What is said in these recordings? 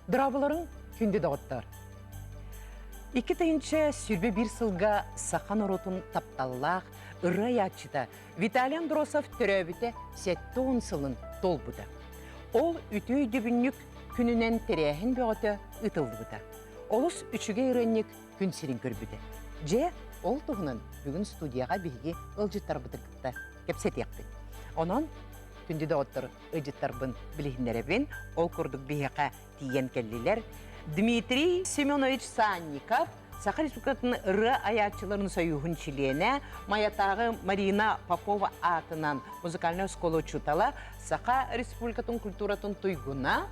Дорооболоруҥ, күндү доҕоттор! 2021 сылга саха норуотун тапталлаах ырыа айааччыта Виталий Андросов төрөөбүтэ 70 сылын туолбута. Ол үтүө өйдөбүнньүк күнүнэн тэрээһин бөҕөтө ыытыллыбыта. Олус үчүгэй ырыанньык күн сирин көрбүтэ. Дьэ, ол туһунан бүгүн студияҕа биһиги ыалдьыттарбытын кытта кэпсэтиэхпит. Онон, күндү доҕоттор, ыалдьыттарбын билиһиннэрэбин. Ол курдук биһиэхэ тиийэн кэллилэр. Дмитрий Семенович Санников, Саха Республикатын ырыа айааччыларын сойууһун чилиэнэ, Майатааҕы Марина Попова аатынан музыкальнай оскуола учуутала, Саха Республикатын культуратын туйгуна,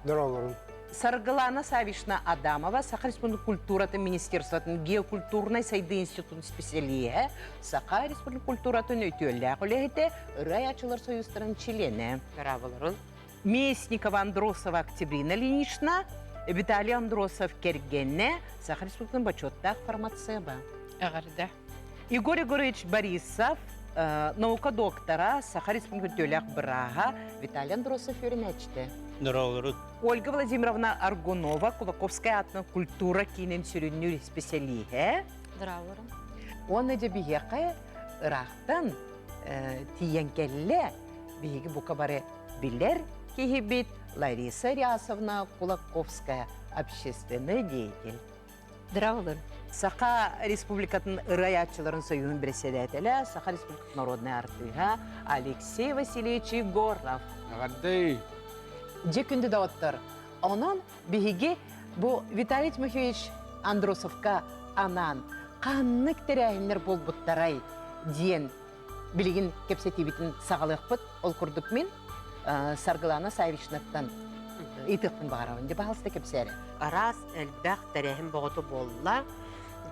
Здороволорун. Саргылана Савишна Адамова, Саха Республикатын культуратын министерствотын геокультурнай сайдыы институтун специалиһэ, Саха Республикатын культуратын үтүөлээх үлэһитэ, ырыа айааччылар союзтарын чилиэнэ. Здороволорун. Местникова Андросова Октябрина Ильинична, Виталий Андросов кэргэнэ, Саха Республикатын бочуоттаах фармацеба. Эҕэрдэ. Егор Егорович Борисов, наука доктора, Саха Республикатын төлөөх бырааһа, Виталий Андросов үөрэнээччитэ. Здороволорут. Ольга Владимировна Аргунова, Кулаковскай аатынан культура киинин сүрүннүүр исписэлииһэ. Здороволорун. Уонна дьэ биһиэхэ ыраахтан тиийэн кэллэ. Биһиги бука бары билэр киһибит Лариса Рясовна Кулаковская, общественный деятель. Здравствуй. Саха Республикатын ырыаяччыларын союһун председателэ, Саха Республикатын народнай артыыһа Алексей Васильевич Егоров. Эҕэрдэй! Дьэ күндү доҕоттор, онон биһиги бу Виталий Тимофеевич Андросовка анаан ханнык тэрээһиннэр буолбуттарай диэн билигин кэпсэтиибитин саҕалыахпыт. Ол курдук мин Саргылана Савичнаттан ыйытыахпын баҕарабын. Дьэ, баһаалыста кэпсээрэ. Араас элбэх тэрээһин боҕото буолла.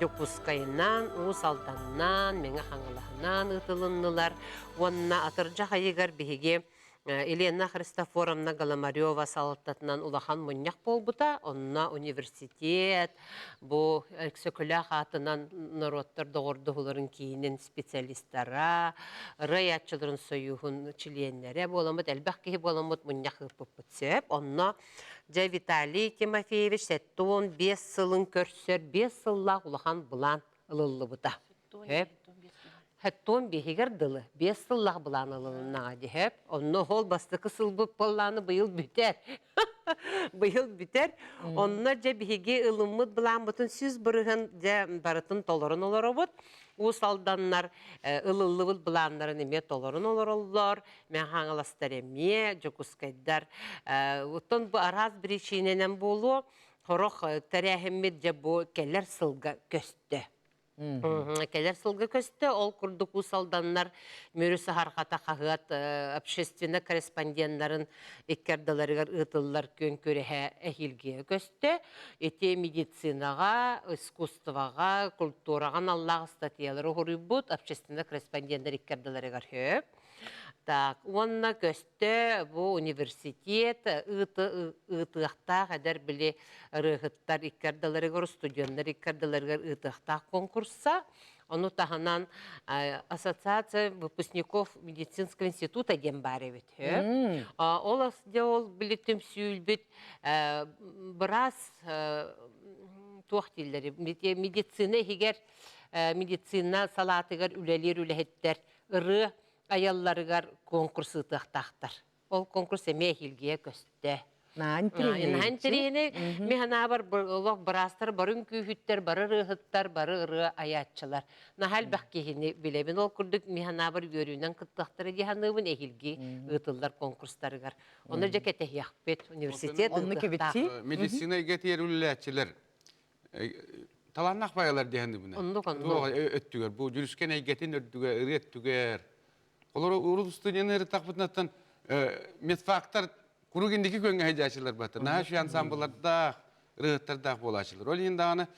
Дьокуускайынан, Уус Алданынан, Мэҥэ Хаҥалаһынан ыытылыннылар. Уонна атырдьах ыйыгар биһиги Елена Христофоровна Голомарева салалтатынан улахан мунньах буолбута. Онно университет, бу Өксөкүлээх аатынан норуоттар доҕордоһууларын киинин специалистара, ырыаяччыларын сойууһун чилиэннэрэ буоламмыт, элбэх киһи буоламмыт мунньах ыыппыппыт сөп. Онно дьэ Виталий Тимофеевич 75 сылын көрсөр 5 сыллаах улахан былаан ылыллыбыта. Сөп. Хэттон биһигэр дылы 5 сыллаах былаан ылылыннаҕа диһэп. Онно ол бастакы сылбыт былааны быйыл бүтэр. Быйыл бүтэр. Онно дьэ биһиги ылыммыт былааммытын 100% дьэ барытын толорон олоробут. Уус Алданнар ылыллыбыт былааннарын эмиэ толорон олороллор. Мен Хаҥаластар эмиэ, Дьокуускайдар. Оттон бу араас биричиинэнэн буолуо. Сорох тэрээһиммит дьэ бу кэлэр сылга көстө. Кэлэр сылга көстө, ол курдук Уус Алданнар Мүрү саһарҕата хаһыат общественнай корреспонденнарын икки ардыларыгар ыытыллар күөн күрэһэ эһиилгигэ көстө. Ити медицинаҕа, искусствоҕа, культураҕа аналлаах ыстатыйалары уһуруйбут общественнай корреспонденнар икки ардыларыгар сөп. Так, уонна көстө бу университет ыытыахтаах эдэр били ырыаһыттар икки ардыларыгар, студеннар икки ардыларыгар ыытыахтаах конкурса. Ону таһынан Ассоциация выпускников медицинского института диэн баар эбит. Ол дьэ ол били түмсүүлбүт быраас туох дииллэр медицина иһигэр медицина салаатыгар үлэлиир үлэһиттэр ырыа айалларыгар конкурс ыытыахтаахтар. Ол конкурс эмиэ эһиилгигэ көстө. Наһаа интэриэһинэй. Мин санаабар олох быраастар бары үҥкүүһүттэр, бары ырыаһыттар, бары ырыа айааччылар. Наһаа элбэх киһини билэбин. Ол курдук мин санаабар үөрүүнэн кыттыахтара дии саныыбын эһиилги ыытыллар конкурстарыгар. Ону дьэ кэтэһиэхпит. Университет ыытыахтаах. Медицина эйгэтигэр үлэлээччилэр талааннаах байалар диэхин Оннук оннук. Өттүгэр бу дьүрүскэн эйгэтин үрдүгэр ырыа өттүгэр олору урут устудьуоннар ырытахпытынаттан медфактор курук индики көҥҥө сылдьааччылар бата наһаа үчүгэй ансамблардаах ырыаһыттардаах буолааччылар ол иһин даҕаны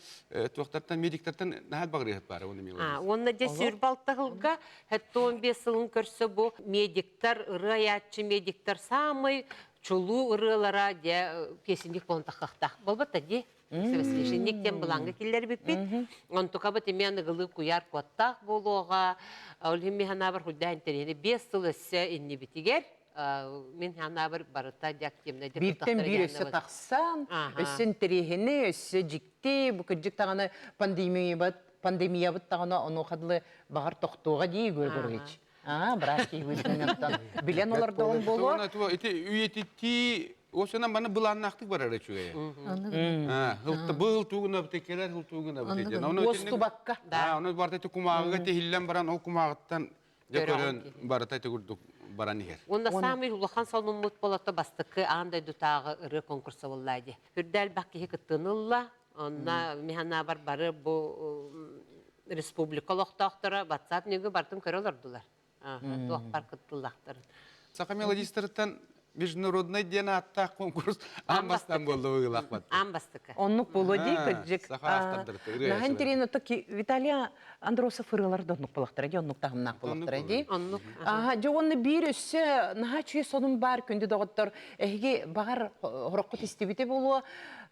туохтартан медиктартан наһаа элбэх ырыаһыт баара уонна Уонна дьэ сүүрбалта сылга 75 сылын көрсө бу медиктар ырыа айааччы медиктар самый чулуу ырыалара дьэ песенник буолан таххахтаах буолбата дии Священник диэн былааҥҥа киллэрбиппит. Онтукабыт эмиэ аныгылыы куйаар куоттаах буолуоҕа. Ол иһин мин санаабар худда интэриэһинэй 5 сыл өссө иннибитигэр. Мин санаабар барыта дьэ активнайдык Бииртэн биир өссө тахсан, өссө интэриэһинэй, өссө дьикти, бу кырдьык даҕаны пандемиябыт, пандемиябыт даҕаны онуоха дылы баҕар тохтуоҕа дии Егор Егорович. Аа, быраас киһи быһыытынан билэн олордоҕум буолуо. Ити үйэтитии Осынан баны былааннаахтык барар үчүгэйэ. Хылта быыл туугуна битекелер хыл туугуна битекелер. Уостубакка. Оны барта ити кумааҕыга тиһиллэн баран ол кумааҕыттан дьэ көрөн барыта ити курдук баран иһэр. Уонна саамай улахан сонуммут болото бастакы аан дойдутааҕы ырыа конкурса буолла дии. Үрдэ элбэх киһи кыттыыны ылла. Онно миһанаабар бары бу республика олохтоохторо WhatsApp нөҥүө барытын көрө олордулар. Туохпар кыттыллахтарын. Саха мелодистарыттан международный диэн ааттаах конкурс аан бастаан буолла быһыылаах Аан бастакы. Оннук буолуо дии кырдьык. Саха автордары ырыа Наһаа интэриэһинэй токи Виталий Андросов ырыалар да оннук буолахтара дии, оннук таһымнаах буолахтара дии. Оннук. Аха, дьэ уонна биир өссө наһаа үчүгэй сонун баар күндү доҕоттор. Эһиги баҕар хороххут истибитэ буолуо.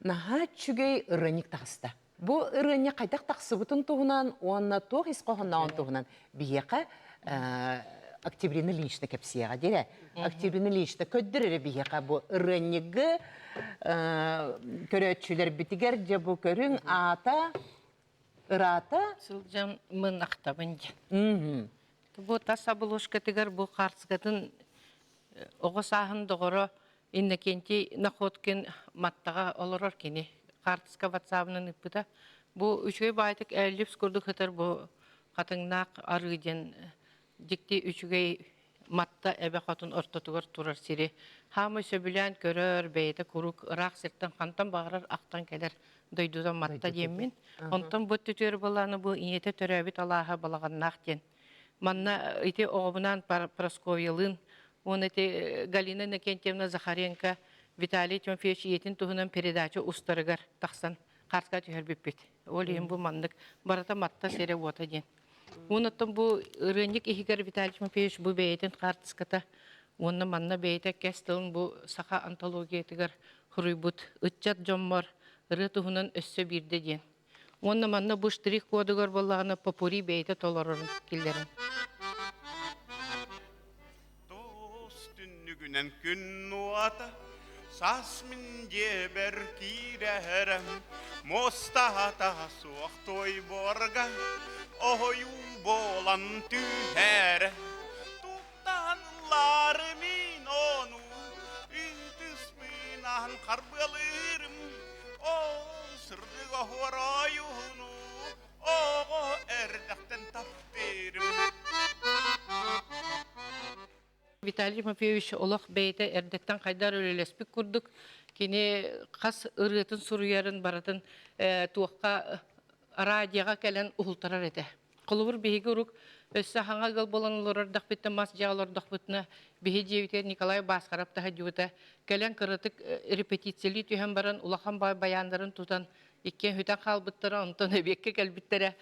Наһаа үчүгэй ырыанньык таҕыста. Бу ырыанньык хайдах тахсыбытын туһунан уонна туох ис хоһооннооҕун туһунан биһиэхэ Октябрина Ильинична кэпсиэҕэ диэрэ. Октябрина Ильинична көрдөр эрэ биһиэхэ бу ырыанньыгы көрөөччүлэрбитигэр дьэ бу көрүҥ аата ыраата Сылдьан мын ахтабын дьэ. Бу тас обложкатыгар бу хаарсыкатын оҕо сааһын доҕоро Иннокентий Находкин Маттаҕа олорор кини хаартыска ватсабынан ыыппыта. Бу үчүгэй баайтык эллипс курдук сытар бу хатыҥнаах арыы диэн дьикти үчүгэй Матта эбэ хотун ортотугар турар сири хаамай сөбүлээн көрөр, бэйэтэ куруук ыраах сиртэн хантан баҕарар ахтан кэлэр дойдута Матта диэммин. Онтон бу өттүтүгэр былааны бу ийэтэ төрөөбүт алааһа Балаҕаннаах диэн. Манна ити оҕобунаан Прасковьялыын уонна ити Галина Иннокентьевна Захаренко Виталий Тимофеевич ийэтин туһунан передача устарыгар тахсан хаарска түһэрбиппит. Ол иһин бу маннык барыта матта сирэ-уота диэн. Уонна оттон бу ырыанньык иһигэр Виталий Тимофеевич бу бэйэтин хаартыската уонна манна бэйэтэ кэс тылын бу саха антологиятыгар суруйбут ыччат дьоммор ырыа туһунан өссө биирдэ диэн. Уонна манна бу штрих кодугар буоллаҕына попури бэйэтэ толорорун киллэрин. Туос түннүгүнэн күн уота саас мин дьиэбэр киирэрэ муостаата суох туойборга оһойуу буолан түһэрэ туттан ыллаары мин ону ытыспынаан харбыалыырым ол сырдык оһуор ойууну Оҕо эрдэхтэн таптыырым. Виталий Тимофеевич олох бэйэтэ эрдэттэн хайдар үлэлэспит курдук кини хас ырыатын суруйарын барытын туохха радиоҕа кэлэн уһултарар этэ. Холобур, биһиги урук өссө хаҥа ыал буолан олорордохпуттан мас дьиэ олордохпутуна биһи дьиэбитигэр Николай Басхаров таһырдьыбыта кэлэн кыратык репетициялыы түһэн баран улахан баяннарын тутан иккиэн сүтэн хаалбыттара, онтон эбиэккэ кэлбиттэрэ.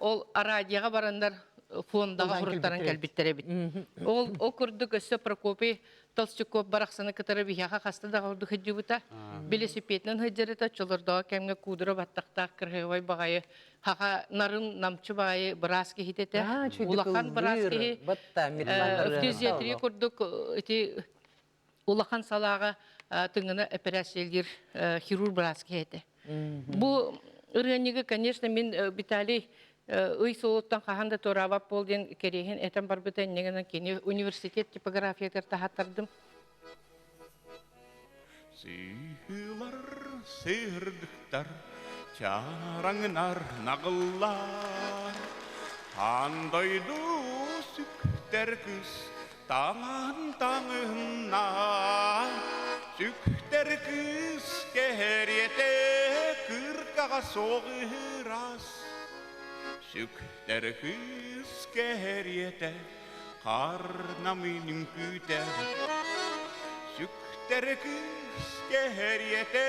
Ол араадьыйаҕа бараннар фондаҕа суруттаран кэлбиттэр эбит. Ол ол курдук өссө Прокопий Толстяков барахсаны кытары биһиэхэ хаста да курдук сылдьыбыта. Велосипедынан сылдьарыта оччолордоох кэмҥэ куудура баттахтаах кырһыабай баҕайы хаха нарын намчы баҕайы быраас киһитэ этэ. Улахан быраас киһи. Фтизиатрия курдук ити улахан салааҕа тыҥына эпэрээссийэлиир хирург быраас киһи этэ. Бу ырыанньыгы, конечно, мин Виталий ый суолуттан хаһан да туораабат буол диэн кэриэһин этэн барбыта иннигинэн кини университет типографиятыгар таһаттардым. Сыһыылар, сыһырдыктар, чараҥнар, наҕыллар, Аан дойду сүктэр кыс таҥан таҥынна, Сүктэр кыыс кэриэтэ кыркаҕа суох ыраас, Сүктэр кыыс кэриэтэ Хаарнамын үҥкүүтэ Сүктэр кыыс кэриэтэ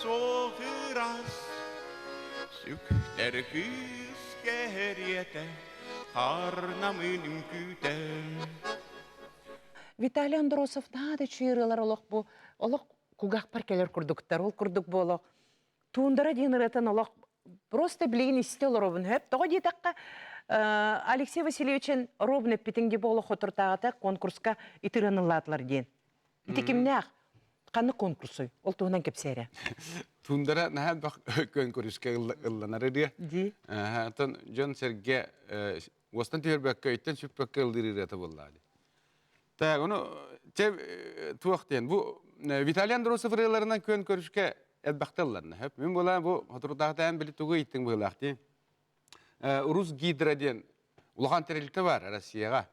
суох ыраас Сүктэр кыыс кэриэтэ хаарнамын үҥкүүтэ Виталий Андросов наада үчүгэй ырыалар олох бу олох кугахпар кэлэр курдуктар ол курдук буолуох Туундара диэн ырыатын олох просто билигин истэ олоробун хөп. Тоҕо диэтэххэ, Алексей Васильевичен ровно эппитиҥ буола хотуртааҕыта конкурска итырыаныллаатылар диэн. Ити кимнээх? Ханнык конкурсуй? Ол туһунан кэпсээрэ. Тундара наһаа элбэх конкурска ылланар ырыа. Ди. Оттон дьон-сэргэ уостан түһэрбэккэ, өйтөн сүппэккэ ыллыыр ырыата буоллаа дии. Так, ону те туох диэн бу Виталий Андросов ырыаларынан күөн көрүскэ элбэхтэ ылланна. Хөп. Мин буолаа бу хотурдаахтаан били тугу ыйыттыҥ быһыылаах дии. Рус Гидро диэн улахан тэрилтэ бар Россияҕа.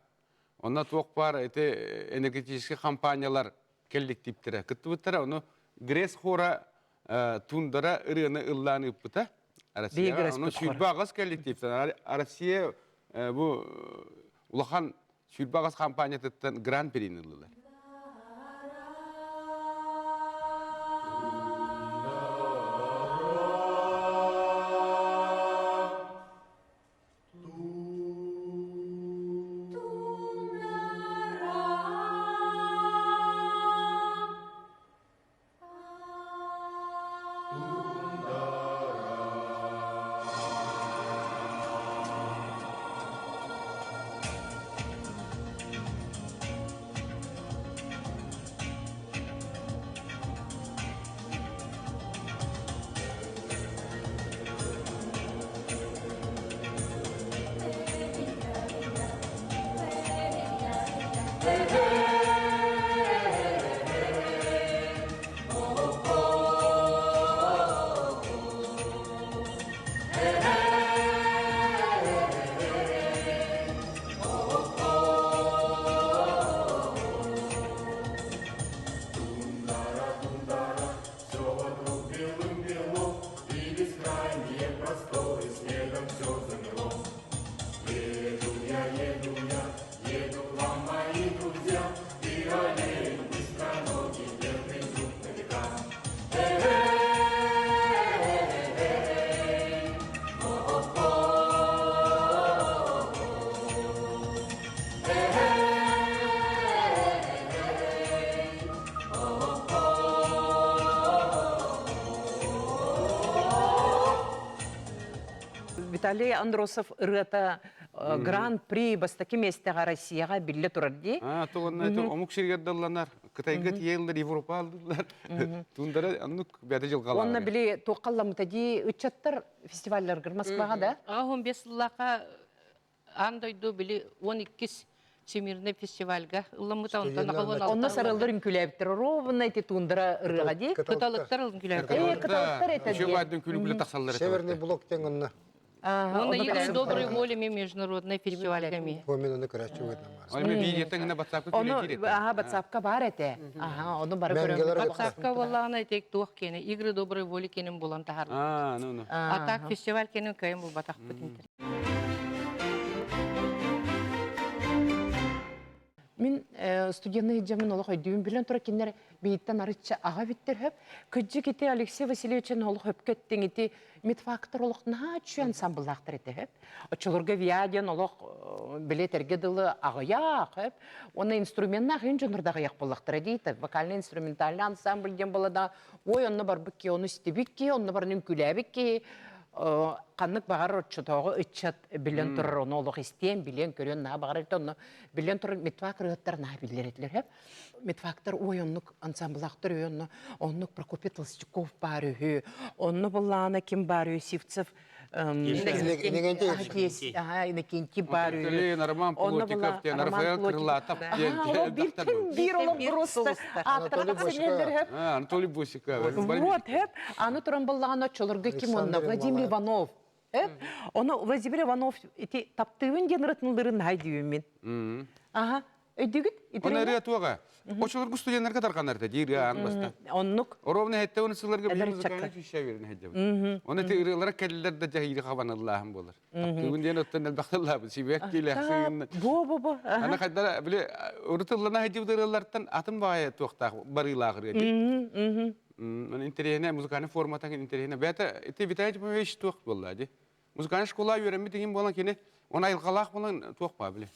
Онно туох баар ити энергетическэй компаниялар коллективтэрэ кыттыбыттара. Ону Грес хора тундара ырыаны ыллаан ыыппыта. Россияҕа. Ону 28 коллективтэн Россия бу улахан 28 компаниятыттан гран-прини ыллылар. Виталий Андросов ырыата Гран-при бастакы миэстэҕэ Россияҕа биллэ турар дии. А, тугунна омук сиригэр далланар, Кытайга тиийэллэр, Европа алдылар. Тундара оннук бэйэтэ дьылҕалаах. Онно били туоххалламмыта дии ыччаттар фестивалларгар Москваҕа да? 15 сыллаахха аан дойду били 12 Всемирный фестивальга ылламмыта онтон Онно сарыллар үҥкүүлээбиттэр ровно ити тундра ырыаҕа дии. Кыталыктар үҥкүүлээбиттэр. Ээ, кыталыктар этэ Еще баайдын күлүкүлэ тахсаллар этэ. Северный блок диэн онно. Онно Игры доброй воли международный фестивальга Мен оны көрәчү өтнөм. Аны видеоттан гына батсаапка Ону аха батсаапка бар этэ. Аха, ону бары көрөм. Батсаапка боллаҕына итек туох киэни Игры доброй воли кенин булан таһар. А, ну ну. А так фестиваль кенин кыайын булбатахпыт интер. Мин студенный дьамын олох өйдүүм билэн тура кинилэр биһиттэн арычча аҕа биттэр хөп. Кыдьык ити Алексей Васильевичын олох хөпкө эттиҥ ити медфактор олох наһаа үчүгэй ансамбллаахтар этэ хөп. Оччолорго ВИА диэн олох билетэргэ дылы аҕыйах хөп. Уонна инструменнаах ин дьоннор да аҕыйах буоллахтара дии. Вокально-инструментальный ансамбль диэн буола да ой онно барбыт киһи ону истибит киһи онно баран үҥкүүлээбит киһи ханнык баҕар оччотооҕу ыччат билэн турар ону олох истиэн билиэн көрүөн наһаа баҕарар этэ онно билэн турар медфак ырыһыттар наһаа биллэр этилэр һэп медфактар ой оннук ансамблаахтар ой онно оннук Прокопий Толстяков баар үһү онно былаана ким баар үһү Сивцев Иннокентий баар үһү Роман Плотников диэн Рафаэл Крылатов диэн биртэн биир олох просто ааттара тахсан Анатолий Босиков вот хэп аны туран быллаҕына оччолорго ким онно Владимир Иванов Ону Владимир Иванов ити таптыыбын диэн ырытынлырын наһаа өйдүүбүн мин. Аха, өйдүүгүт? Оны ырыа туоға. Очолоргу студенттарга тарҕанар да диир аан баста. Оннук. Ровно хетте оны сылларга биир музыкальный чүшэ берин хеджебит. Оны ти ырыалара келлер да жахири хабаныллаахын болар. Таптыыбын диэн оттон элбахтыллаабын сибек килэхсин. Бу бу бу. Ана хайдара били урутуллана хеджибит ырыалартан атын баайа туохтаах барыылаах ырыа ди. Интэриэһинэ музыкальный формата интэриэһинэ. Бэйэтэ ити Виталий Тимофеевич туох буолла ди. Музыкальный школа үөрэммит иһин буолан кини он айылҕалаах буолан туох баа били.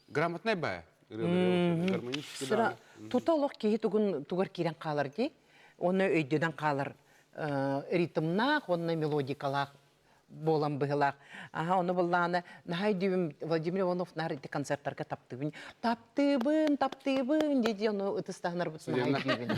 Грамотнай баа. Гармонический Сыра тута олох киһи тугун тугар киирэн хаалар ди. Онно өйдөнөн хаалар ритмнаах, онно мелодикалаах. буолан быһылаах. Аха, ону буллаана наһаа өйдүүбүн Владимир Иванов наар ити концерттарга таптыыбын. Таптыыбын, таптыыбын дии ону ытыстаһынарбыт наһаа өйдүүбүн.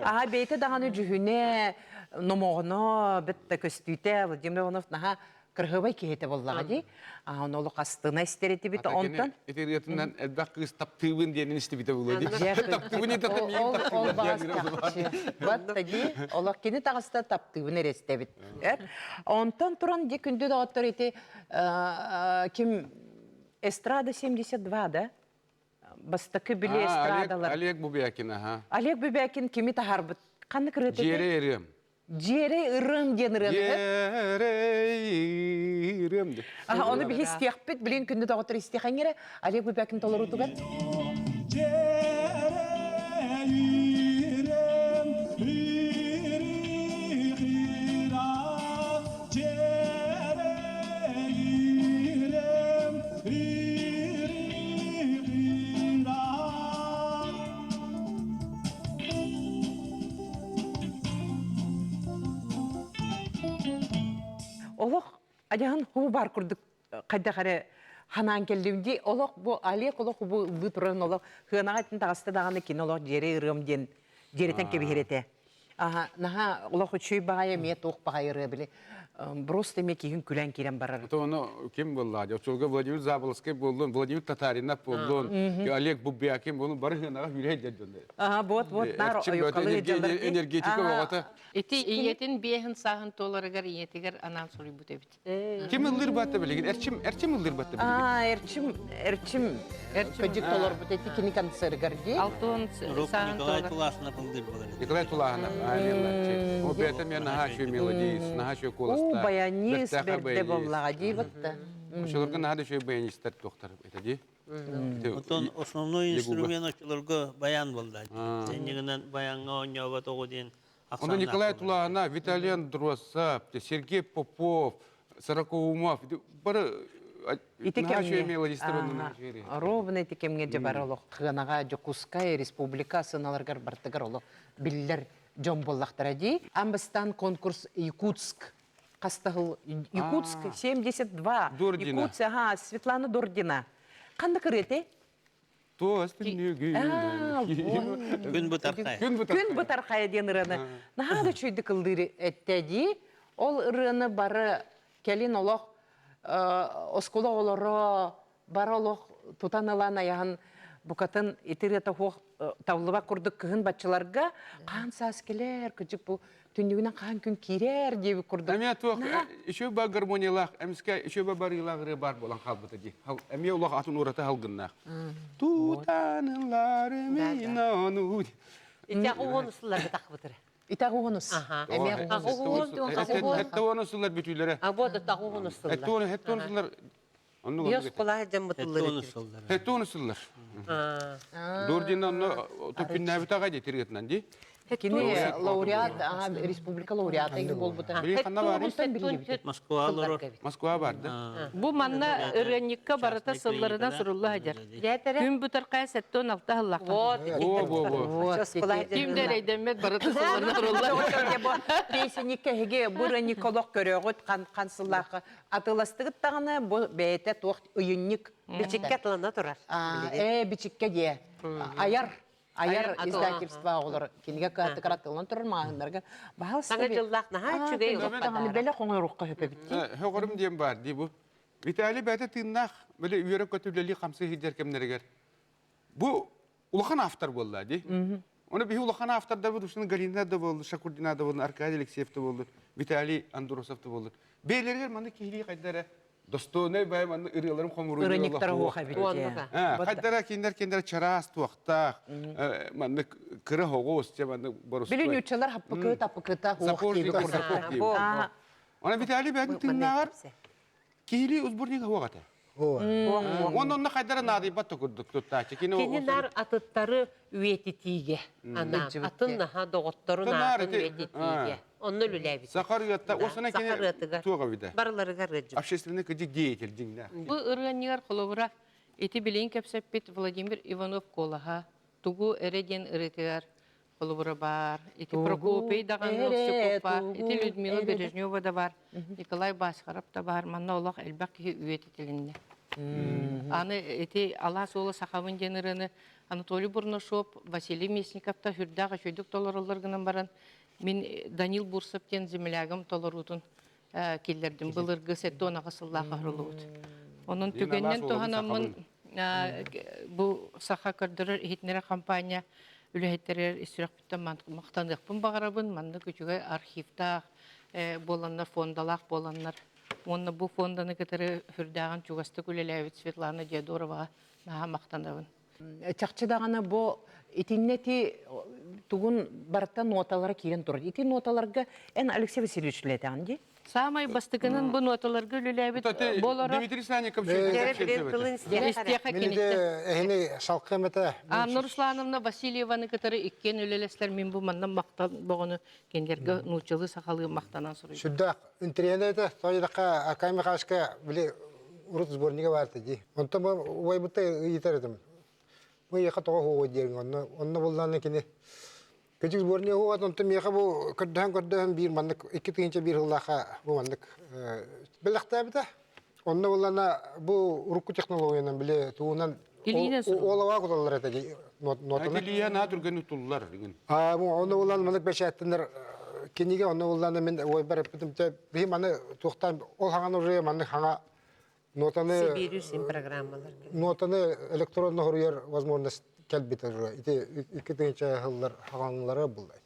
Аха, бэйэтэ даҕаны дьүһүнэ, номоҕоно, бэтта көстүүтэ Владимир Иванов наһаа кырһыбай киһитэ буоллаҕа дии. Ону олох астына истэр этибит. Онтон ити ырыатынан элбэх кыыс таптыыбын диэнин истибитэ буолуо дии. Таптыыбын итата миигин таптыыбын. Батта дии. Олох кини таҕыста таптыыбын эрэ истэбит. Онтон туран дии күндү доҕоттор ити ким Эстрада 72 да? Бастакы били эстрадалар. Олег Бубякин, аха. Олег Бубякин кими таһарбыт? Ханнык ырыата? Дьиэрэ ырыам. Дьиэрэй ырыам диэн ырыаны. Дьиэрэй ырыам. Аха, ону биһи истиэхпит, билин күндү доҕоттор истиэхэҥҥэрэ Олег Бубякин толоруутугар. Дьиэрэй ырыам, Дьиэрэй ырыам, Олох адьаһын хуу бар курдук хайдах эрэ ханаан кэллим дии. Олох бу Олег олох бу ыллыы туран олох хыанаҕа итин таҕыста даҕаны кини олох дьиэрэ ырыам диэн дьиэрэтэн кэбиһэр этэ. Аха, наһаа олох үчүгэй баҕайы эмиэ туох баҕайы ырыа били просто эмиэ киһин күлэн киирэн барар. Это ону ким буолла? Очолго Владимир Заболоцкай буоллун, Владимир Татаринов буоллун, Олег Бубякин буоллун, бары хынаҕа хүрэй дьон. Аха, вот вот нар ойукалы энергетика оҕото. Ити ийэтин биэһин сааһын туоларыгар ийэтигэр анаан суруйбут эбит. Ким ыллыыр баатта билигин? Эрчим, Эрчим ыллыыр баатта билигин. Аа, Эрчим, Эрчим көдьүк толорбут эти кини концергар дии. Алтын сааһын Николай Тулаахынов ыллыыр буолар. Николай Тулаахынов, ааныллааччы. О, бэйэтэ мен наһаа үчүгэй мелодист, наһаа үчүгэй куоластаах. Уу, баянист бэрдэ буоллаҕа дии батта. Очолорго наһаа да үчүгэй баянистар туохтар этэ дии. Оттон основной инструмент очолорго баян буолла. Сеннигинэн баяҥҥа оонньообот оҕо диэн Онно Николай Тулаана, Виталий Андросов, Сергей Попов, Сорокоумов бары Ити кэмҥэ ровно ити кэмҥэ дьэ бары олох Хыанаҕа Дьокуускай республика сыналарыгар бартыгар олох биллэр дьон буоллахтара дии. Амбастан конкурс Якутск хастаһыл Якутск 72 Дордина. Якутск, ага, Светлана Дордина. Ханнык ырыа Туос түннүгүнэн. Күн бытархай. Күн Күн бытархайа диэн ырыаны наһаа да үчүгэйдик ыллыыр этэ дии. Ол ырыаны бары кэлин олох оскуола оҕолоро бары олох тутан ылан айаһын букатын ити ырыата суох табыллыбат курдук кыһын баччаларга хаан саас кэлэр кыдьык бу түннүгүнэн хаан күн киирэр диэбит курдук. Эмиэ туох үчүгэй ба гармониялаах, эмискэ үчүгэй ба барыылаах ырыа баар буолан хаалбыта дии. Эмиэ улах атын ураты халгыннаах. Тутанылар мин Итэх уон сылларга тахбытыр. Итэх уонус. Эмиэ Хэтте сыллар бүтүүлэрэ. А вот итэх уонус сыллар. Хэтте сыллар Биос кулаа дьаммытыллар. Хэтте сыллар. Дордин онно төппүннээбит аҕай дии тиргэтинэн дии. Кини лауреат, республика лауреата буолбута. Ханна бар? Москва олорор. Москва бар да. Бу манна ырыанньыкка барыта сылларынан сурулла сылдьар. Күн бутаркая сеттон алта сыллаах. Вот. Во, во, во. Ким да эрэйдэммэт барыта сылларынан сурулла. Песенникке эһиги бу ырыанньыкка олох көрөҕүт хан сыллаахха атыластыгыт даҕаны бу бэйэтэ туох ыйынньык Бичиккэ атылана турар. Ээ бичиккэ диэ. Айар айар издательство оҕолор кинигэ кыһатыгар атыллан турар маҕаһыыннарга баһаалыста Саҥа дьыллаах наһаа үчүгэй даҕаны бэлэх оҥоруохха сөп эбит дии. Хөҕөрүм диэн баар дии бу. Виталий бэйэтэ тыыннаах били үөрэ-көтө үлэлии хамсыы сылдьар кэмнэригэр бу улахан автор буолла дии. Оны биһи улахан автордарбыт ушуну Галина да буоллун, Шакурдина да буоллун, Аркадий Алексеев да буоллун, Виталий Андросов да буоллун. Бэйлэригэр маннык киһилии хайда эрэ достойнай бай маннык ырыаларын хомуруйу Ырыньыктара уох эбит Хайдара киндер киндер чараас туохтаах маннык кыра хоҕус те маннык боростуой. Били нууччалар хаппыкы таппыкыта хуох диэби курдук. Она Виталий бэйэтин тыыннааҕар киһилии сборник хуох этэ. Уонна онно хайдара наадыйбат да курдук туттааччы. Кини нар атыттары үйэтитиигэ анаан атын наһаа доҕотторун аатын үйэтитиигэ онно үлэлээбит. Сахар ыатта осана кини туох эбитэ? Барыларыгар ыадьыбыт. Общественный кыдьык деятель дьиҥнээх. Бу ырыанньыгар холобура ити билигин кэпсэппит Владимир Иванов куолаһа тугу эрэ диэн ырыатыгар. Холобура баар. Ити Прокопий даҕаны Овсюков баар. Ити Людмила Бережнева да баар. Николай Басхаров да баар. Манна олох элбэх киһи үйэтитилиннэ. Аны ити Алаас уола сахабын диэн ырыаны Анатолий Бурнашов, Василий Местников та сүрдээх үчүгдүк толороллор гынан баран мин Данил Бурсов диэн землягым толоруутун киллэрдим. Былыргы 78 сыллаах оһорулубут. Онон түгэннэн туһанаммын бу саха көрдөрөр иһитиннэрэр компания үлэһиттэригэр ис сүрэхпиттэн махтаныахпын баҕарабын. Маннык үчүгэй архивтаах буоланнар, фондалаах буоланнар уонна бу фонданы кытары сүрдээҕин чугастык үлэлээбит Светлана Диодороваҕа наһаа махтанабын. Чахчы даҕаны бу итиннэ ити тугун барыта ноталара киирэн турар. Ити ноталарга эн Алексей Васильевич үлэлээтэҕин дии? Саамай бастакынан бу ноталарга үлэлээбит болоро Дмитрий Санников истиэхэ киниттэн. Эһини салкым этэ. Анна Руслановна Васильеваны кытары иккиэн үлэлэстэр мин бу манна махтан боҕону кинилэргэ нууччалыы сахалыы махтанан суруйдум. Сүрдээх интэриэһинэй этэ. Тоҕо Акай Михайловичка били урут сборнига баар этэ дии. Онтон бу убайбытта ыйытар этим. Бу эйиэхэ тоҕо хуоҕуй диэҥ онно онно буллааны кини Кыдьык сборнига хуоҕат онтон миэхэ бу көрдөһөн көрдөһөн биир маннык 2001 сыллаахха бу маннык бэлэхтээбитэ. Онно буллана бу урукку технологиянан били тугунан олоҕа куталлар этэ дии нотаны. Илиия наһаа түргэн утуллар игин. Аа бу онно буллан маннык бэчээттэнэр кинигэ онно буллана мин уойбар эппитим биһи маны туохтаан ол хаҥан уже маннык хаҥа нотаны Сибиирү программалар. Нотаны электронно хоруйар возможность кэлбит уже ити 2000 сыллар хаҥалары буллай.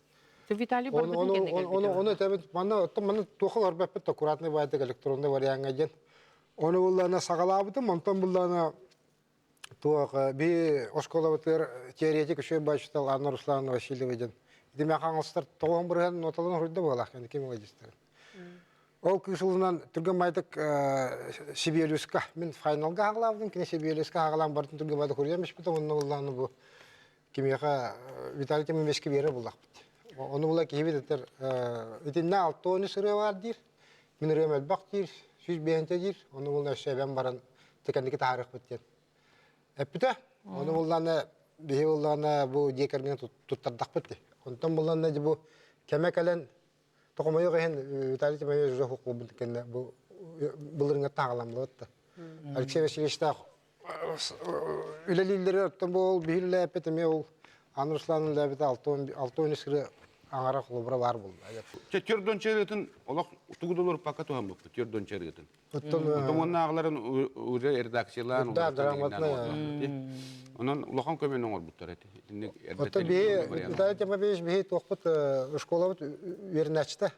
Виталий барбытын кэннэ кэлбит. Ону ону этэбит манна оттон манна туоха олорбоппут аккуратный баайдык электронный вариаҥҥа диэн. Ону буллаана саҕалаабытым, онтон буллаана туох би оскуолабытыгар теоретик үчүгэй баачытал Анна Руслановна Васильева диэн. Ити мэ хаҥаластар тоҕуһун бырыһан ноталан хоруйда буолаах кэнники мелодистарын. Ол кыыс ылынан түргэн баайдык Сибиэлюска мин файналга хаҕалаабытым, кини Сибиэлюска хаҕалаан бартын түргэн баайдык хоруйан испитим, онно буллааны бу кимиэхэ Виталий Тимофеевичка биэрэ буллахпыт. Ону була киһибит этэр итиннэ алтыону сырыа баар диир, мин ырыам элбэх диир, 105 диир, ону булна өссө эбэн баран текэнники таһаарыахпыт диэн эппитэ. Ону буллааны биһи буллаана бу дьиэ кэргэн туттардахпыт дии. Онтон буллаана бу кэмэ кэлэн Токомойуох иһин Виталий Тимофеевич уже хукулбут кэннэ бу былырыҥҥа тааҕаламмыт да. Алексей Васильевичтаах үлэлииллэри оттон бу ол биһи үлэлээппит эмиэ ол Анна Руслановна үлэлээбитэ 63 сыры аҥара холобура баар буолла. Чэ төрдөн чырыытын олох тугу да олорпакка туһаммыппыт төрдөн чырыытын. Оттон уоннааҕыларын уже редакциялаан Да, грамотно. Онон улахан көмөнү оҥорбуттар эти. Оттон биһи Виталий Тимофеевич биһи туохпут школабыт үөрэнээччитэ.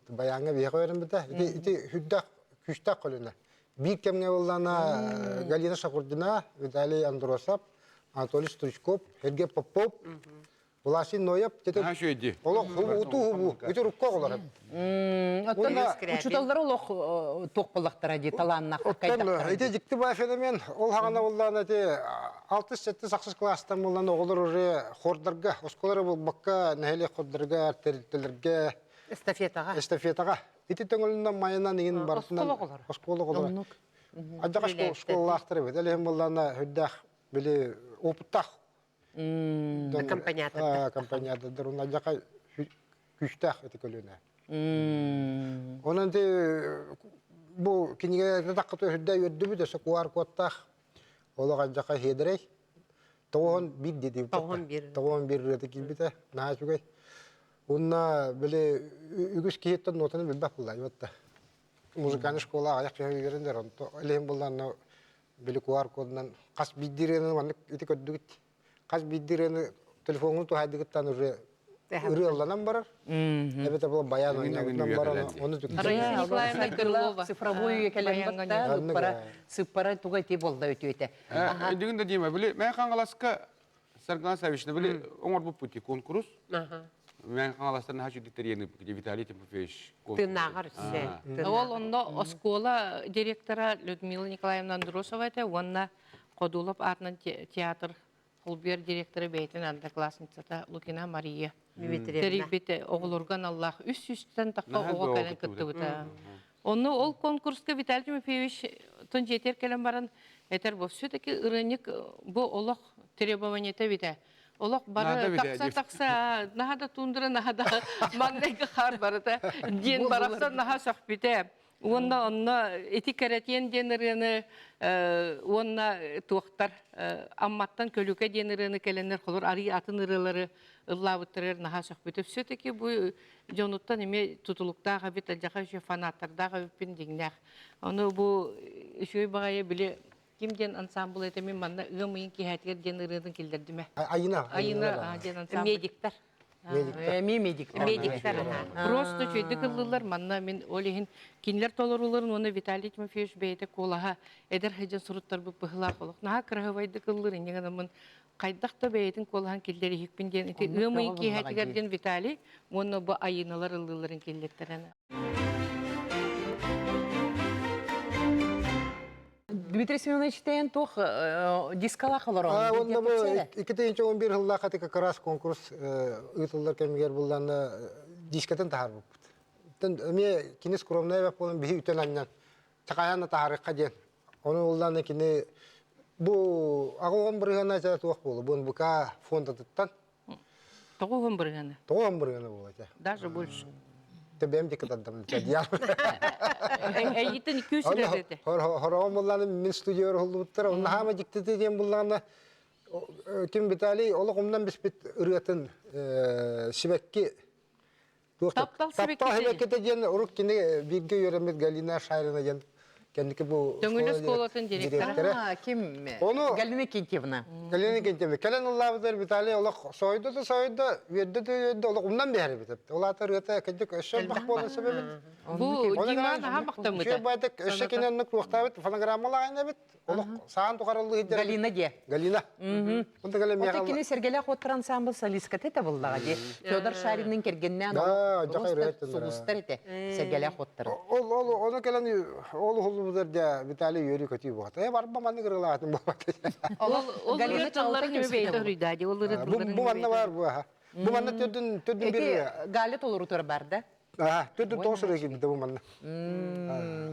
Баяҥҥа биһиэхэ үөрэммитэ. Ити ити үрдээх күүстээх көлүнэ. Биир кэмҥэ буоллаана Галина Шахурдина, Виталий Андросов, Анатолий Стручков, Сергей Попов, Власий Ноев тете олох уту хубу ити рукко олор. Оттон учуталлар олох туох боллахтара дии талааннаах Оттон ити дьикти баа феномен ол хаҕана боллаана ити алтыс сэттис ахсыс класстан боллаана оҕолор уже хордарга оскуолара булбакка нэһилиэк хордарга тэрилтэлэргэ эстафетаҕа эстафетаҕа ити төҥөлүнэн майынан иҥин барытынан оскуола оҕолоро адьаҕа школалаахтар эбит элиһин боллаана үрдээх били опыттаах Аккомпаниатордар. Аккомпаниатордар уонна дьака күүстээх ити көлүөнэ. Онон ти бу кинигэлэргэ таххыт үрдэ үөрдүбүт өссө куар куоттаах олох адьака хиэдэрэй 91 диэти 91. 91 ырыата киирбитэ наһаа үчүгэй. Уонна били үгүс киһиттэн нотаны билбэт буолла ибатта. Музыкальный школа аҕыйах киһи үөрэнэр онто илиһин буллаанна били QR кодунан хас биирдии ырыаны маннык ити көрдүгүт хас биирдии ырыаны телефоҥҥун туһайдыгыттан уже ырыалланан барар эбэтэр була баян ойнобутунан баран ону Раиса Николаевна Крылова цифровой кэлэн батта сыппара туга ити болда өтүөтэ Дигин да Дима били мен Хаҥаласка Саргана Савична били оҥорбуппут конкурс Мен Хаҥаластан наһаа үчүгдүк Виталий Тимофеевич Тыыннааҕар өссө. Ол онно оскуола директора Людмила Николаевна Андросова этэ уонна Ходулов аатынан театр холбуйар директора бэйэтин одноклассницата Лукина Мария тэрийбит оҕолорго аналлаах үс сүүстэн тахса оҕо кэлэн кыттыбыта. Онно ол конкурска Виталий Тимофеевич тон дьиэтигэр кэлэн баран этэр бу все-таки ырыанньык бу олох требованиета эбитэ. Олох бары тахса-тахса, наһаа да туундара, наһаа да маҥнайгы хаар барыта диэн барахсан наһаа сөхпүтэ. Уонна онно ити кэрэтиэн диэн ырыаны уонна туохтар Амматтан Көлүкэ диэн ырыаны кэлэннэр холор арый атын ырыалары ыллаабыттарыгар наһаа сөхпүтэ. Все-таки бу дьонуттан эмиэ тутулуктаах эбит, алдьархай үчүгэй фанаттардаах эбиппин дьиҥнээх. Ону бу үчүгэй баҕайы били ким диэн ансамбл этэ мин манна ыам ыйын киэһэтигэр диэн ырыатын киллэрдим ээ. Айына. Айына диэн ансамбль. Медиктар. Эмиэ медиктар. Медиктар. Просто үчүгэйдик ыллыыллар. Манна мин ол иһин кинилэр толорууларын уонна Виталий Тимофеевич бэйэтэ куолаһа эдэр сылдьан суруттарбыт быһыылаах олох. Наһаа кыраһыбайдык ыллыыр инньэ гынаммын хайдах да бэйэтин куолаһын киллэриһикпин диэн ити ыам ыйын киэһэтигэр диэн Виталий уонна бу Айыыналар ыллыылларын киллэртэрэн. Дмитрий Семенович тэйэн туох дискалаах олорон Уонна бу 2011 сыллаах ати как раз конкурс ыытыллар кэмигэр булланна дискатын таһаарбыппыт. Эмиэ кини скромная эбэк буолан биһи үтэн анньан чакайан да таһаарыахха диэн. Ону булланна кини бу аҕа бырыһыана туох буолу бу НБК фондатыттан Тоҕуһун бырыһыана. Тоҕуһун бырыһыана буолла этэ. Даже больше. Тэбэм дик кытардым дьадьяр. Эйитин күүс этэ. Хороҕон булланы мин студияр уһуллубуттар. Онно хаама дьиктити диэн буллаҕына ким Виталий олох умнан биспит ырыатын сибэкки Таптал сибэккитэ диэн урук кини бииргэ үөрэммит Галина Шарина диэн кэнники бу Төҥүлү школатын директора. Ким? Ону Галина Кентьевна. Галина Кентьевна. Кэлэн ыллаабытар Виталий олох сойду да сойду, үөрдэ да үөрдэ, олох умнан биһэр эбит. Ол аата ырыата кырдьык өссө элбэх буолан сөп эбит. Бу Дима наһаа махтаммыта. Үчүгэй байтык өссө кини оннук туохтаабыт фонограммалаах эбит. Олох саан тухарыллыы иһдэр. Галина диэ. Галина. Онто кэлэн Ото кини Сэргэлээх уоттар ансамбл солистката этэ буллаҕа дии. Федор Шаринныын кэргэннээн сулустар этэ Сэргэлээх уоттары. Ол ол ону кэлэн ол уһуллубутар дьэ Виталий үөрүү көтүү буолта. Э барба маннык ырылаатын буолбат. Ол Галина тыллар Чалта кими бэйэтэ уруйдаа дии. Ол ыры Бу манна бар бу. Бу манна төрдүн төрдүн бир. Галя толорутур бар да. Төрдүн тоҕус ырыа киирбитэ бу манна.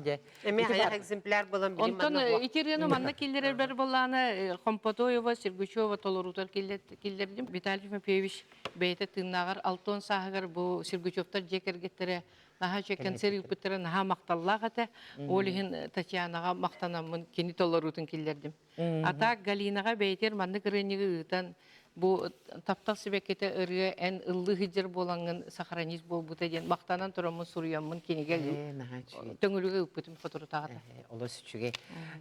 Дьэ. Эмиэ хайах экземпляр буолан билим Онтон манна ити ырыаны манна киллэрэрбэр буоллаана Хомпотоева, Сергучева толоруутар киллэрдим. Виталий Тимофеевич бэйэтэ тыыннааҕар алтон сааһыгар бу Сергучевтар дьиэ кэргэттэрэ наһаа үчүгэй концерт ыыппыттара наһаа махталлаах этэ. Ол иһин Татьянаҕа махтанаммын кини толоруутун киллэрдим. А так Галинаҕа бэйэтигэр маннык ырыанньыгы ыытан бу таптал сибэккитэ ырыа эн ыллыы сылдьар буолаҥҥын сохранить буолбута диэн махтанан тураммын суруйаммын кинигэ төҥүлүгэ ыыппытым соторутааҕыта. Олус үчүгэй.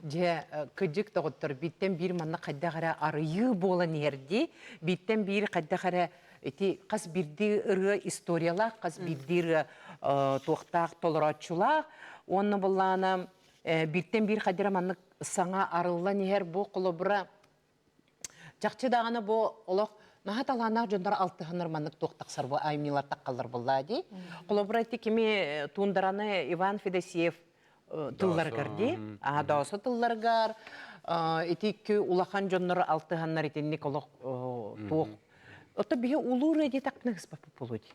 Дьэ, кыдьык доҕоттор, бииртэн биир манна хайдах эрэ арыйыы буолан иһэрдии, бииртэн биир хайдах эрэ ити хас биирдии ырыа историялаах, хас биирдии ырыа туохтаах толорооччулаах уонна былаана бииртэн биир хайдара маннык саҥа арыллан иһэр бу холобура чахчы даҕаны бу олох наһаа талааннаах дьоннор алтыһаннар маннык туох тахсар бу айымньылар таххаллар буоллаа дии. Холобура ити кими Туундараны Иван Федосеев тылларыгар дии. Аа доосо тылларыгар ити икки улахан дьоннор алтыһаннар итинник олох туох. Ото биһи улуу ырыа диэтэхпинэ ыспаппыт буолуо дии.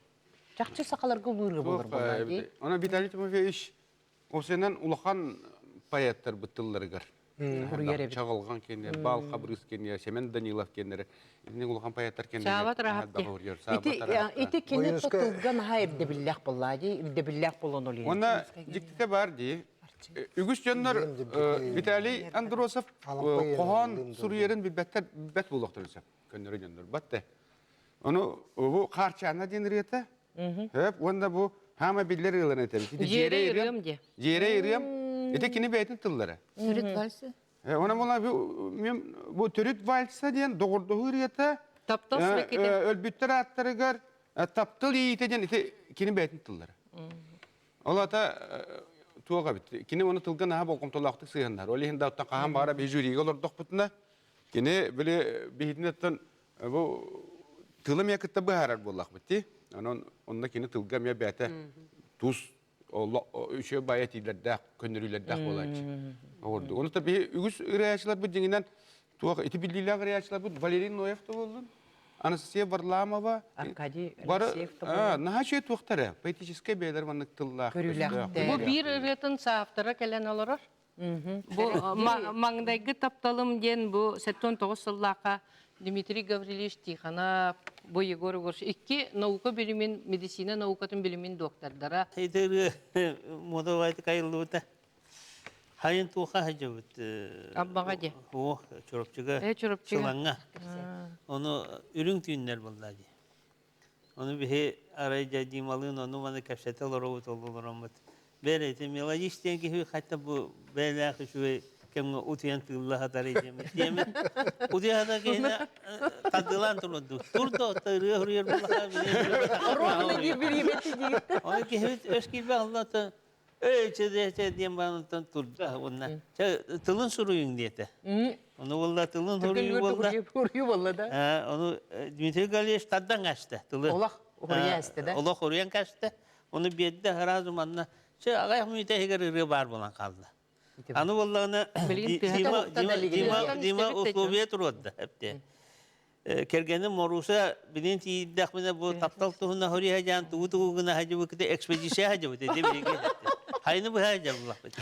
Чахчы сахаларга улуу ырыа буолар буоллаа дии. Она Виталий Тимофеевич Осенан улахан поэттарбыт тылларыгар Суруйар эбит. Чаҕылҕан кэннэ, Баал Хабырыыс кэннэ, Сэмэн Данилов кэннэ, итинник улахан поэттар кэннэ Саабат Рахапти. Ити ити кини тылга наһаа ирдэбиллээх буоллаа дии, ирдэбиллээх буолан олуйар. Уонна дьиктитэ баар дии. Үгүс дьоннор Виталий Андросов хоһоон суруйарын билбэттэр билбэт буолуохтарын сөп. Көннөрү дьоннор батты. Ону бу Хаарчаана диэн ырыата Хөп уонна бу хаама биллэр ырыаларын этэбит. Ити Дьиэрэй ырыам диэ. Дьиэрэй ырыам. Ити кини бэйэтин тыллара. Төрүт вальса. Она була бу төрүт вальса диэн доҕордоһуу ырыата. Таптал сибэккитэ. Өлбүттэр ааттарыгар таптал иэйиитэ диэн ити кини бэйэтин тыллара. Ол ата туох эбит. Кини оны тылга наһаа болҕомтолоохтук сыһыаннар. Ол иһин да хаһан баара биһи жюригэ олордохпутуна кини били биһитинеттен Бу тылы эмиэ кытта быһаарар буоллахпыт дии. Онон онно кини тылга эмиэ бэйэтэ тус үчүгэй баайа этиилэрдээх, көннөрүүлэрдээх буолааччы. Оҕурдук. Ону та биһи үгүс ырыааччыларбыт дьиҥинэн туох ити биллиилээх ырыааччыларбыт Валерий Ноев да буоллун, Анастасия Варламова, Аркадий бары Алексеев да буоллун. наһаа үчүгэй туохтар поэтическай бэйэлэр маннык тыллаах. Көрүүлээхтэр. Бу биир ырыатын сааптара кэлэн олорор. Бу маҥнайгы тапталым диэн бу 79 сыллаахха Дмитрий Гаврильевич Тихонов, бу Егор Егорович икки наука билимин, медицина наукатын билимин доктордара. Итыры модовайты кайыллыбыта. Хайын туха хажыбыт. Аббаға де. О, Чурапчыга. Э, Чурапчыга. Сылаңга. Оны үрүң түүннер болла ди. Ону биһи арай дьэ Дималыын ону-маны кэпсэтэ олоробут, олороммут. Бэйэ ити мелодист диэн киһи хатта бу бэйэлээх үчүгэй кэмҥэ утуйан тыылла сатар диэмит. Диэмит утуйа сатар киһини тардыылаан турурду. Тур да отто ырыа суруйар буоллаха Ровно бириэмэти диир. Ону киһибит өс киирбэх ылла Эй, чэ, чэ, диэн баран турда уонна чэ тылын суруйуҥ диэтэ. Ону буолла тылын суруйуу буолла. Суруйуу буолла да. Ону Дмитрий Галиевич тардан каста тылы. Олох уруйан эстэ да. Олох уруйан каста. Ону биэрдэ сразу манна чэ аҕыйах мүнүүтэ иһигэр ырыа баар буолан хаалла. Аны буоллаҕына Дима Дима Дима условия туруорда эпте. Кэргэним Моруса билин тиийдэхпинэ бу таптал туһуна хориһа дьаан тугу тугу гына хадьыбыкыта экспедиция хадьыбыт ити биһиги хайны быһа дьаллахпыт.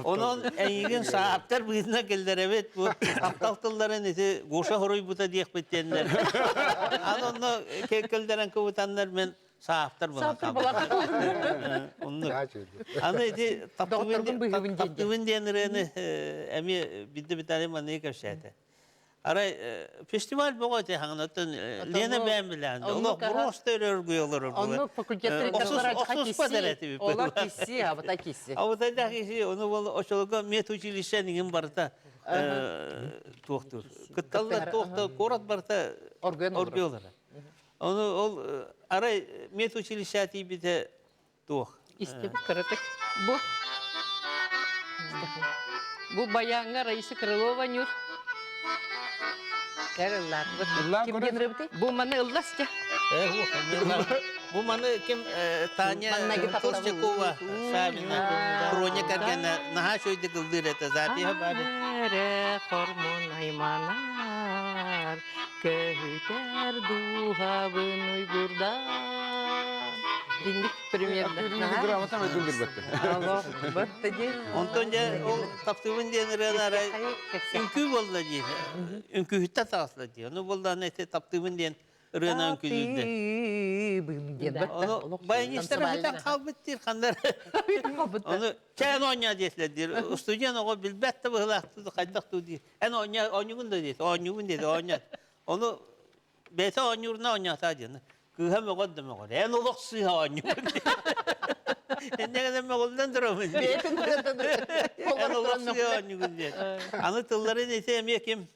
Онон эйигин сааптар быһыытынан кэллэрэбит бу таптал тылларын ити Гоша хоруйбута диэхпит диэннэр. Аны онно кэллэрэн кыбытаннар мен сааптар буолан хаалбыт. Оннук. Аны ити таптыбын диэн ырыаны эмиэ бидде Виталий манныгы кэпсээтэ. Арай фестиваль бөҕө ити хаҥанаттан Лена бэйэм билээн. Олох просто өргүй олорор. Оннук факультеттары Охсуспат эрэ этибит. Олор кисси, абыта кисси. Абытайдаах киси, ону бол очолого медучилище нигин барыта туохтуур. Кытталлар туохта куорат барыта Оргуйан олорор. Ону ол арай медучилище тиийбитэ туох. Истибит кыратык. Бу Бу баяҥҥа Раиса Крылова ньур. Кэр ыллаатыбыт. Ыллаан Ким көрөр. диэн ырыабытый? Бу маны ыллас дьэ. Бу маны ким Таня Маннайгы таптал. Толстякова Савина Проня кэргэнэ наһаа үчүгэйдик ыллыыр этэ запиһа баар Эрэ хормун айманар, көһүтэр дууһабын уйгурдар. Динник премьерда. Грамота өйдүлдүрбэттэ. Алло, батта дии. Онтон дьэ ол таптыыбын диэн ырыаны арай үҥкүү буолла дии. Үҥкүүһүттэн таҕысла дии. Ону буоллаҕына ити таптыыбын диэн ырыаны үҥкүүлүүрдэ. Таптыыбын диэн батта. Ону баянистар бүтэн хаалбыт диир ханнар. Ону чээн оонньоо диэтилэр диир. Студент оҕо билбэт да быһыылаах хайдах дуу диир. Эн оонньоо оонньугун да диэт. Оонньуубун диэт оонньоо. Ону бэйэтэ оонньуурuna оонньоотаа диэн. Кыыһа мөҕөр да мөҕөр. Эн олох сыыһа оонньуур. Инньэ гынан мөҕүллэн турамын. Бэйэтин Эн олох сыыһа оонньуугун диэн. Аны тылларын ити эмиэ ким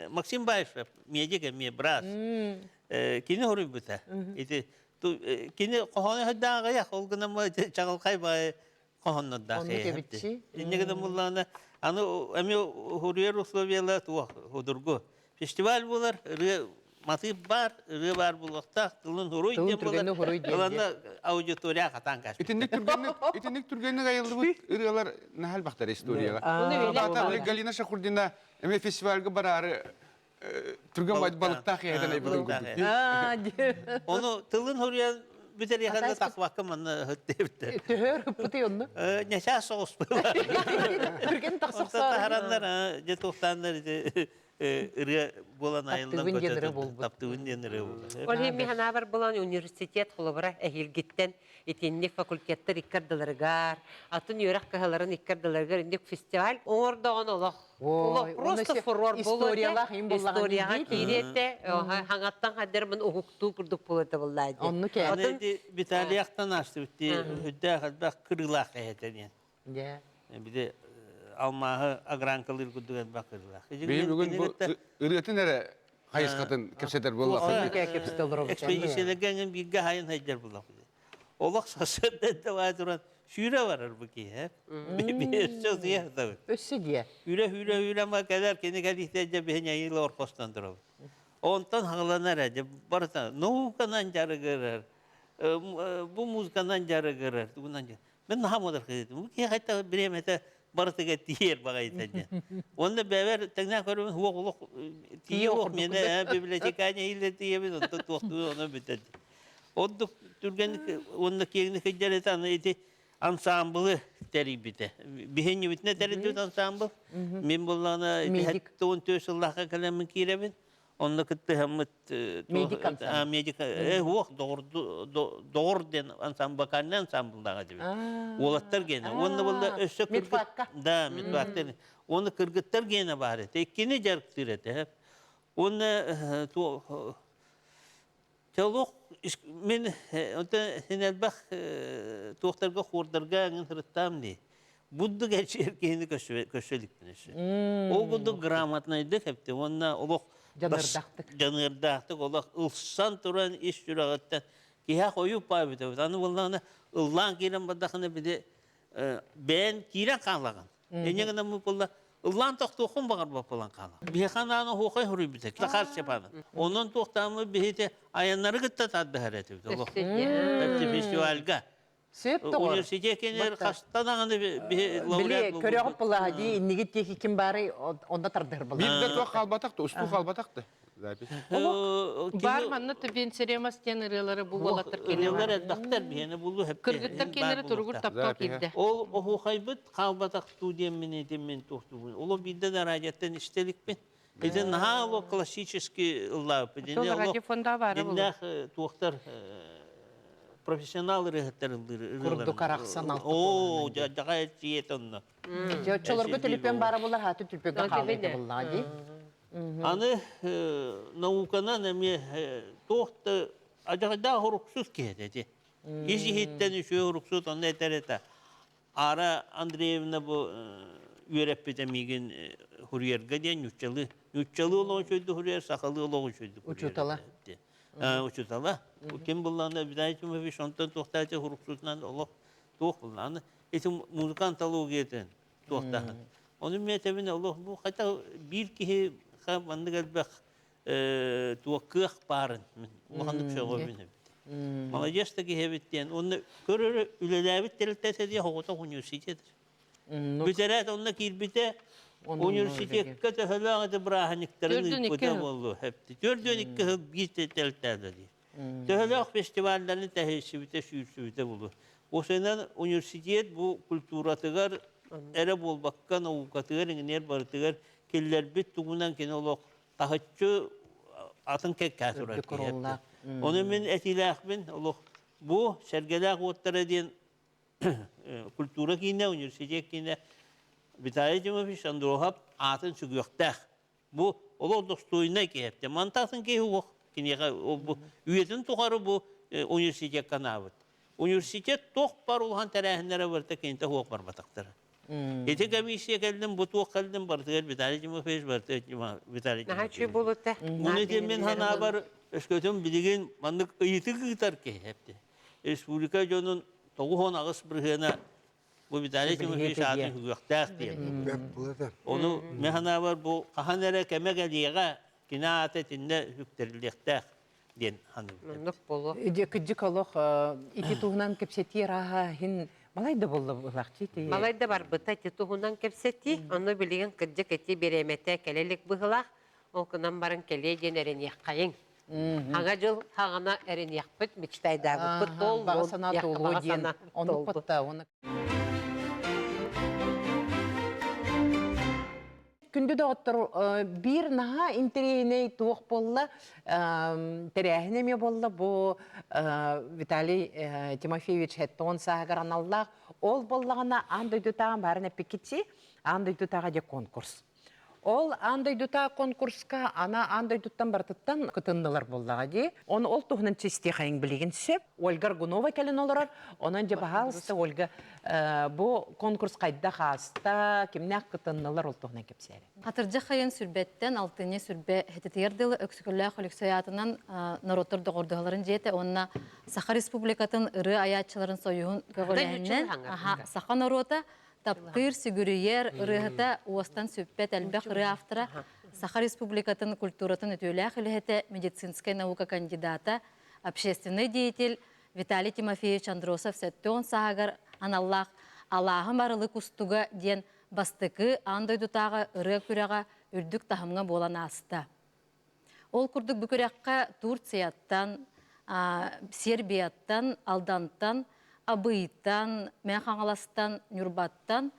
Максим Баев медик эмиэ брат. Кини хоруйбута. Ити кини хоһоону хайдаах аҕыйах ол гынан чаҕылхай баайы хоһоннордаах Оннук эбитчи. Инньэ гынан буллаҕына аны эмиэ хуруйар условиялар туох худургу. Фестиваль буолар, ырыа матыып баар, ырыа баар буолуохтаах, тылын хуруй Тылын диэн буолар. түргэнник хуруй диэн Ылана аудитория хатаан каспит. Итинник түргэнник итинник түргэнник айыллыбыт ырыалар наһаа элбэхтэр историяҕа. Оны Галина Шахурдина эмиэ фестивальга бараары түргэн балыктаах иһэтэн айбытын курдук. Ону тылын хуруйан бүтэриэхэ тахвакка манна хөттөбүттэр. Төһөр ыппыты онно. Ньачаас соҕус Түргэн тахсахсаар. Таһараннар дьэ туохтааннар ити ырыа буолан айыллан Таптыыбын диэн ырыа буолбут. Таптыыбын диэн ырыа буолбут. Ол иһин мин санаабар булан университет холобура эһиилгиттэн итинник факультеттар икки ардыларыгар, атын үөрэх кыһаларын икки ардыларыгар инник фестиваль оҥордоҕун олох олох просто фурор историялаах им историяҕа киириэтэ хаҥаттан хаддермын уһуктуу курдук буолуота буллаа дии. Онну кэ. Аны Виталияхтан аастыбыт дии үрдээх элбэх кырыылаах эһэтэ диэн. Дьэ. Били алмааһы агранкалыыр курдук элбэх кырыылаах. Биһи бүгүн бу ырыатын эрэ хайысхатын кэпсэтэр буоллахпыт. Экспедицияларга эҥин бииргэ хайын хайдар буоллахпыт. Олох сарсыарда эрдэ баай туран сүүрэ барар бу киһи. Өссө утуйа сытабыт. Өссө диэ. Үүрэ үүрэ үүрэ ма кэлэр кини кэлиитэ дьэ биһи ньайыыла орхостон турабыт. Онтон хаҥаланар ээ дьэ барыта науканан дьарыгырар, бу музыканан дьарыгырар, тугунан Мен наһаа муодаркыйдым. Бу киһи хайта бириэмэтэ барытыгар тиийэр баҕайыта диэн. Уонна бэбэр тэҥнээн көрөбүн хуох олох тиийэ уох миэнэ библиотеканя иһиллэр тиийэбин онтон туохтуу ону бүтэр. Ордук түргэнник уонна киэҥник сылдьар этэ аны ити ансаамбылы тэрийбитэ. Биһинньибитинэ тэрийбит ансаамбыл. Мин буоллаҕына 74 сыллаахха кэлэммин киирэбин. Онно кыттыһаммыт Медик ансамбль. Медик уох доҕор диэн ансамбль вокальный ансамбльдаах этибит. Уолаттар гиэнэ. Уонна буолла өссө Медфакка. Да, медфакта. Уонна кыргыттар гиэнэ баар этэ. Иккини дьарыктыыр этэ. Уонна Олох мин онтон син элбэх туохтарга хуордарга эҥин сырыттаам дии. Буддук эрчийэр киһини көрсө иликпин өссө. Ол курдук грамотнайдык эптим уонна олох Дьаныардаахтык. Дьаныардаахтык олох ылсан туран ис сүрэҕиттэн киһиэхэ ойуу паабыт эбит. Аны буоллаҕына ыллаан киирэн бардахына били бэйэн киирэн хаалаҕын. Инньэ гынан буолла ыллаан тохтуоххун баҕарбат буолан хаалар. Биһиэхэ анаан оһуохай хоруйбута Захар Степанов. Онон туохтааммыт биһити айаннары кытта тардыһар этибит олох. Фестивальга. Сөп тоҕор. Университет кенер хаста даҕаны биһи лауреат Били көрөҕүп булаha дии иннигит диэки ким баарый онно тардыһар була. Биир да туох хаалбатах да, устуу хаалбатах да. Запись. Бар манна Төбенсеремас диэн ырыалары бу уолаттар киэнэ Ырыалар элбэхтэр биһиэнэ булу Кыргыттар киэннэрэ туругур таптал киирдэ. Ол оһуохайбыт хаалбатах туу диэммин этиммин туохтуубун. Оло биирдэ да радиоттан истэликпин. Ити наһаа олох классический ыллаабыппыт. Ол радиофонда баара булу. Диннээх туохтар профессионал ырыаһыттар ыллыыр Курдук арахсан алта Оо, дьаҕай тиийет онно. Оччолорго төлөпүөн баара булар, хааты түлпүггэ хаалыйда буллаҕа дии. Аны науканан эмиэ туох да адьаҕайдаах уруксус киһи этэ ити. Ис иһиттэн үчүгэй уруксут онно этэр этэ. Ара Андреевна бу үөрэппитэ миигин хуруйарга диэн ньуччалыы. Ньуччалыы олоҕун үчүгэйдик хуруйар, сахалыы олоҕун үчүгэйдик хуруйар. Учуутала. Учуутала. Ким буллаҕына Виталий Тимофеевич онтон туохтаачы уруксутунан олох туох буллаҕына ити музыка антологиятын туохтааһын. Ону мен этэбин олох бу хотя биир киһи маннык элбэх туох кыах баарын улаханнык сөҕөбүн эбит. Молодец да киһи эбит диэн. Онно көрөрө үлэлээбит тэрилтэтэ диye хоҕотох университет. Бүтэрээт онно киирбитэ университекка төһөлөөх ити бырааһынньыктарын ыыппыта буоллу. 42 сыл биир тэрилтэлээдэ дии. Төһөлөөх фестиваллары тэһийсибитэ, сүүрсүбүтэ булу. Осенан университет бу культуратыгар эрэ буолбакка наукатыгар иҥнэр барытыгар киллэрбит тугунан кини олох таһыччы атын кэккэ турар киһи. Ону мин этиилээхпин олох бу сэргэлээх уоттара диэн культура киинэ, университет киинэ Виталий Тимофеевич Андрохов аатын сүгүөхтээх. Бу олох достойнай киһи. Мантасын киһи уох киниэхэ бу үйэтин тухары бу университекка анаабыт. Университет туох бар улахан тэрээһиннэрэ барыта кинитэ суох барбатахтара. Ити комиссия кэллим, бу туох кэллим, барытыгар Виталий Тимофеевич, барытыгар Виталий Тимофеевич. Болута. Муну мен ханаабар өскөтүн билигин маннык ыйытык ыытар киһи Республика дьонун 98 бырыһыана Бу Виталий Тимофеевич аатын үгүөхтээх диэн. Ону мен санаабар бу хаһан эрэ кэмэ кэлиэҕэ кини аата итиннэ үктэриллиэхтээх диэн саныыбын. Оннук буолуо. Кыдьык олох ити туһунан кэпсэтии арааһа иһин балай да буолла быһылаах ти. Балай да барбыта ити туһунан кэпсэтии. Онно билигин кырдьык ити бириэмэтэ кэлэ илик быһылаах. Ол гынан баран кэлиэ диэн эрэниэххэйиҥ. Хаҥа дьыл хаҕана эрэниэхпит, мечтайдаабыппыт туоллун. Баҕа санаа туолуо диэн. Оннук батта, оны. Күндү доҕоттор, биир наһаа интэриэһинэй туох буолла, тэрээһин эмиэ буолла бу Виталий Тимофеевич Хеттон сааһыгар аналлаах. Ол буоллаҕына аан дойдутааҕы баарын эппиккитси, аан дойдутааҕы дьэ конкурс. Ол аан дойдутаа конкурска ана аан дойдуттан барытыттан кытыннылар буоллаҕа дии. Оны ол туһунан чистиэхэйиҥ билигин сөп. Ольга Аргунова кэлэн олорор. Онон дьэ баһаалыста Ольга бу конкурс хайдах ааста, кимнээх кытыннылар ол туһунан кэпсээри. Атырдьах айын сүрбэттэн алтынньы сүрбэ хэтитигэр дылы Өксөкүлээх Өлөксөй аатынан норуоттар доҕордоһолорун дьиэтэ уонна Саха Республикатын ырыа айааччыларын союһун көҕүлээһининэн саха норуота Таптыыр, сүгүрүйэр ырыаһыта уостан сүппэт элбэх ырыа автора, Саха Республикатын культуратын үтүөлээх үлэһитэ, медицинскэй наука кандидата, общественный деятель Виталий Тимофеевич Андросов 70 сааһыгар аналлаах «Алааһым арылы кустуга» диэн бастакы аан дойдутааҕы ырыа күрэҕэ үрдүк таһымҥа буолан ааста. Ол курдук бу күрэххэ Турцияттан, Сербияттан, Алдантан, Абыйтан, Мэҥэ Хаҥаластан, Ньурбаттан,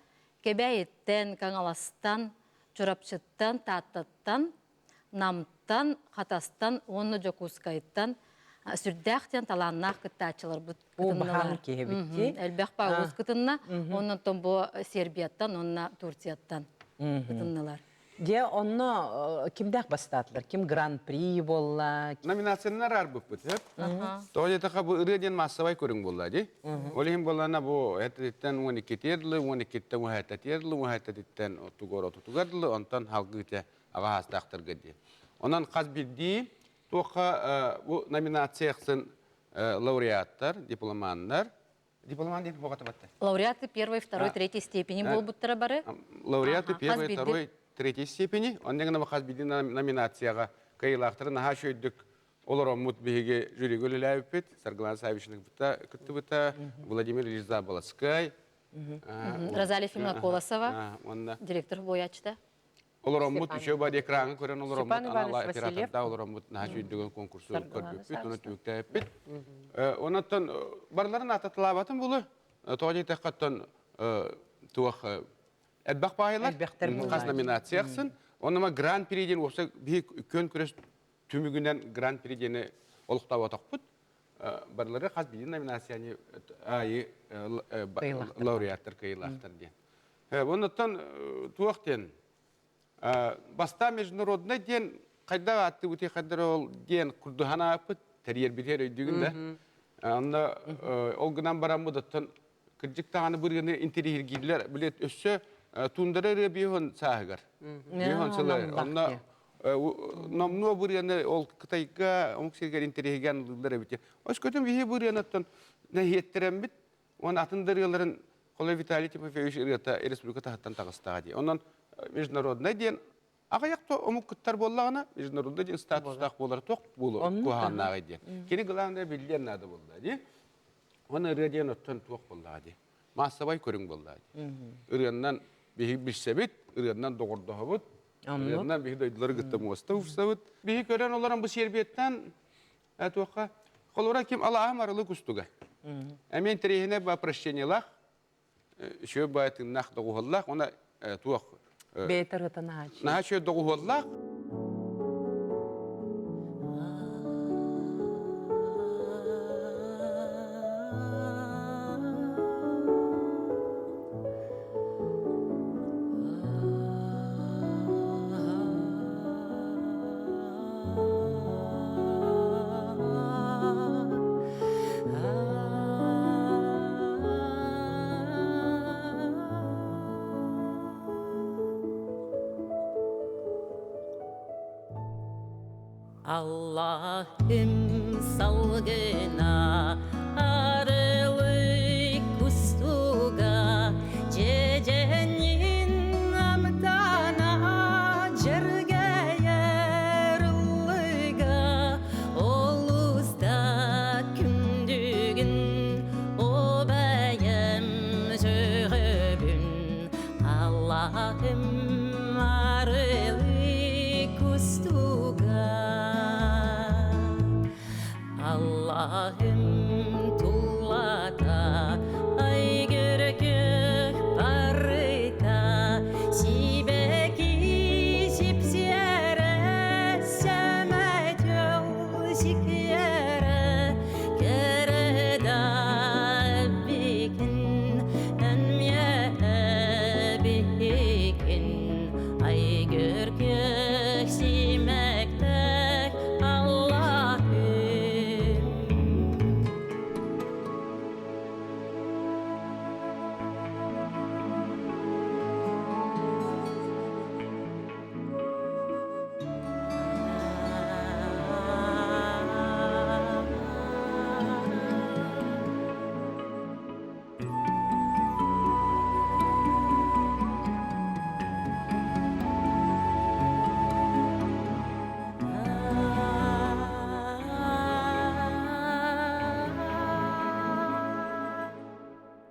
Кэбээйиттэн, Хаҥаластан, Чурапчыттан, Тааттаттан, Намтан, Намтан, Хатастан уонна Дьокуускайтан сүрдээх диэн талааннаах кыттааччыларбыт кытыннылар. Элбэх пауз кытынна. Оннон бу Сербияттан уонна Турцияттан кытыннылар. Дьэ, онно кимдээх бастаатылар? Ким гран-при буолла? Номинациянан араарбыппыт, сөп? Тоҕо диэтэххэ, бу ырыа диэн маассабай көрүҥ буолла дии. Ол иһин буоллаҕына бу этиттэн 12-тиэр дылы, 12-ттэн 17-тиэр дылы, 17-титтэн тугар отутугар дылы, онтон халгыы ити аҕа саастаахтарга диэн. Онон хас биирдии туохха бу номинация ахсын лауреаттар, дипломаннар, дипломант диэн хуоҕа табатта. Лауреаты первой, второй, третьей степени буолбуттара бары. Лауреаты первой, второй, третьей степени. Онно гына хас биирдии номинацияҕа кыайыылаахтары наһаа үчүгэйдик олороммут биһиги жюрига үлэлээбиппит. Саргылана Саввична кыттыбыта, Владимир Ильич Заболоцкай, Розалия Ефимовна Колосова, директор буояччыта. Олороммут үчүгэй баар экраҥы көрөн олороммут анал операторда олороммут наһаа үчүгэйдик конкурсу көрбүппүт, ону түмүктээбиппит. Онон барыларын ататылаабатым булу. Тоҕо диэтэххэ оттон туох элбэх баайылар хас номинация ахсын. Онно гран-при диэн уопсай биһи күөн күрэс түмүгүнэн гран-при диэни олохтооботохпут. Барылары хас биир номинацияны аайы лауреаттар кыайыылаахтар диэн. Оннуттан туох диэн бастаан международнай диэн хайдах ааттыыбытый хайдар ол диэн курдуһан ааппыт тэрийэрбитигэр өйдүүгүн да. Онно ол гынан бараммыт оттон кырдьык даҕаны бырыаны интэриэһиргииллэр билет өссө туундара ырыа биэһон сааһыгар биэһон сылы онно номнуо бырыаны ол Кытайга омук сиригэр интэриэһиргээн ылыыллар эбит. Өскөтүн биһи бырыаныттан нэһиэттэрэммит Уонна атын да ырыаларын Холой Виталий Тимофеевич ырыата республика таһыттан таҕыстаҕа дии. Онон международнай диэн аҕыйах то омук кыттар буоллаҕына международнай диэн статустаах буолара туох буолуо куһаҕаннааҕый диэн. Кини главное биллиэн наада буолла дии. Уонна ырыа диэн оттон туох буоллаҕа дии. Маассабай көрүҥ буоллаҕа дии. Ырыаннан биһиги билсэбит, ырыаннан доҕордоһобут, ырыаннан биһи дойдулары кытта муоста устабыт. Биһи көрөн олорон бу Сербияттан Туохха? Холобура ким алааһым арылы кустуга. Эмиэ интэриэһинэй ба прощениелаах, үчүгэй баай тыыннаах доҕуһуоллаах, уонна туох Бэйэтэ ырыта наһаа наһаа үчүгэй доҕуһуоллаах. Аллахым салгына арылый кустуга Дьэдьэнин амтана дьэргэйэр ыллыга Олус да күндүгүн о бэйэм сөҕөбүн Аллахым арылый кустуга Аллахым тулата айгыркөх барыта сибэки сипсиэрэ сэмэтел сикиэрэ кэрэда бикин энмиэ бикин айгыркөх симэктэх Аллахым.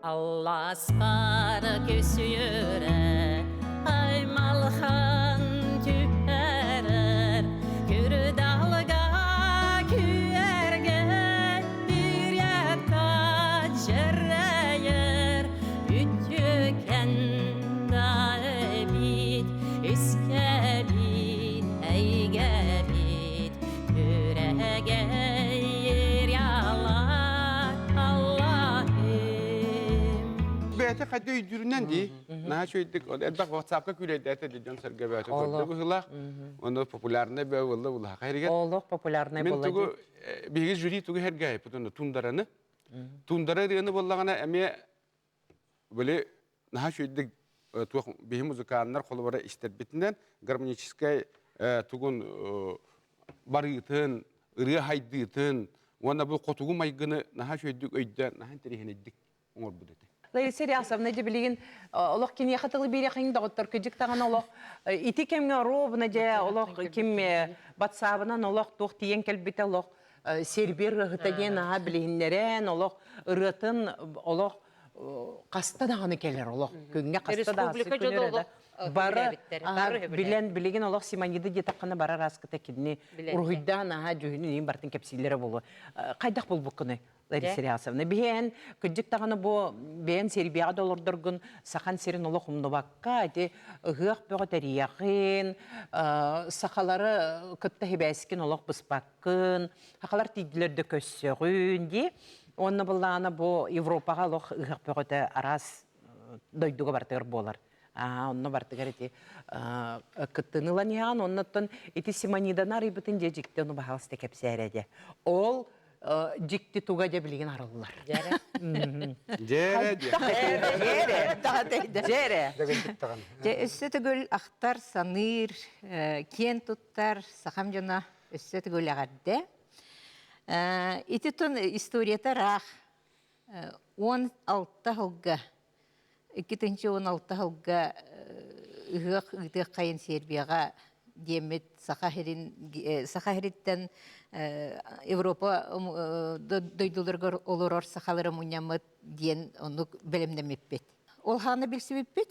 Алласпар көсүөрэ аймалхан түһэрэр Күрдалга күөргэ бүрякка дьэррэйэр Үтүөкэн да эбит, үскэбит, эйгэбит. бэйэтэ хайда өйдүүрүнэн дии. Наһаа үчүгэйдик элбэх WhatsApp-ка күүлэйдээтэ дии дьон сэргэ бөҕөтө көрдө быһыылаах. Ону популярнай бөҕө буолла булаха хэригэр. Олох популярнай Мин буолла тугу дии. биһиги жюри тугу хэргээйпит онно тундараны. Тундара ырыаны буоллаҕына эмиэ били наһаа үчүгэйдик туох биһи музыканнар холобура истэрбитинэн гармоническай тугун барыытын, ырыа хайдыытын уонна бу хотугу майгыны наһаа үчүгэйдик өйдөөн, наһаа интэриэһинэйдик оҥорбут этэ. Лариса Рясовна дьэ билигин олох киниэхэ тылы биэриэхиҥ доҕоттор кыдьык даҕаны олох ити кэмҥэ ровно дьэ олох ким батсаабынан олох туох тиийэн кэлбитэ олох сербия ырыаһыта диэн аһа билиһиннэрэн олох ырыатын олох хаста даҕаны кэлэр олох күҥҥэ хаста да Республика дьоно олох бары билэн билигин олох Симонида диэтэххинэ барар ааскыта кинини уруһуйдаан аһа дьүһүнүн иин бартын кэпсииллэрэ буолуо хайдах булбуккунуй Лариса Рясовна биһиэн кырдьык даҕаны бу бэйэн Сербияҕа да олордоргун сахан сирин олох умнубакка ити ыһыах бөҕө тэрийэҕин сахалары кытта хибээскин олох быспаккын сахалар тиийдилэр да көссөҕүн дии уонна былаана бу Европаҕа олох ыһыах бөҕөтө араас дойдуга бартыгар буолар Аа, онно бартыгар ити кыттыны ылан иһэҕин, оннуттан ити Симониданы арыйбытын дьэ дьикти ону баһаалыста кэпсээрэ дьэ. Ол дьикти туга дьэ билигин арыллар. Дьээрэ. Дьээрэ. Дьэ өссө төгүл ахтар, саныыр, киэн туттар сахам дьоно өссө төгүл эҕэрдэ. Ити тун историята ыраах 16 сылга 2016 сылга ыһыах ыытыах хайын Сербияҕа диэммит Саха сирин Саха сириттэн Европа дойдуларыгар олорор сахалары мунньаммыт диэн оннук бэлэмнэммиппит. Ол хаана билсибиппит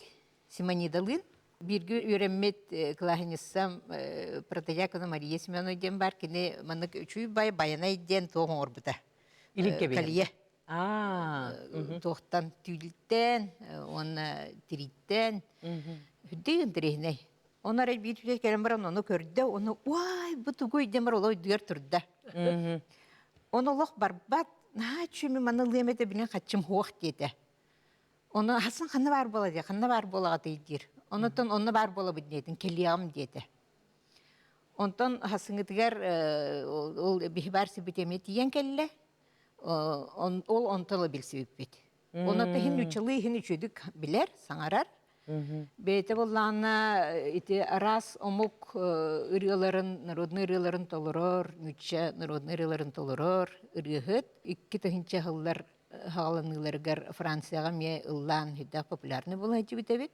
Симонидалыын. Бииргэ үөрэммит кылааһынньыссам Протодьякона Мария Семеновна диэн баар кини маннык үчүй бай байанай диэн туох оҥорбута. Калия. Туохтан түүлтэн уонна тирииттэн үрдүк интэриэһинэй. Оны арай биир түгэн кэлэн баран ону көрдө, ону уай бу тугуй диэн бар олох өйдүгэр турда. Ону олох барбат, наһаа үчүгэй маны ылыам этэ билин хаччым хуох диэтэ. Ону хасан ханна баар буола диэ, ханна баар буолаҕытый диир. Онуттан онно баар буолабыт диэтин, кэлиэҕим диэтэ. Онтон хасыҥытыгар ол биһи баар сирбит эмиэ тиийэн кэллэ. Ол онтон ыла билсибиппит. Онон иһин нууччалыы иһин үчүгүйдүк билэр, саҥарар. Бэйэтэ буоллаҕына ити араас омук ырыаларын, народный ырыаларын толорор, нуучча народный ырыаларын толорор ырыаһыт. 2000 сыллар хаҕаланыыларыгар Францияҕа эмиэ ыллаан сүрдээх популярный буола сылдьыбыт эбит.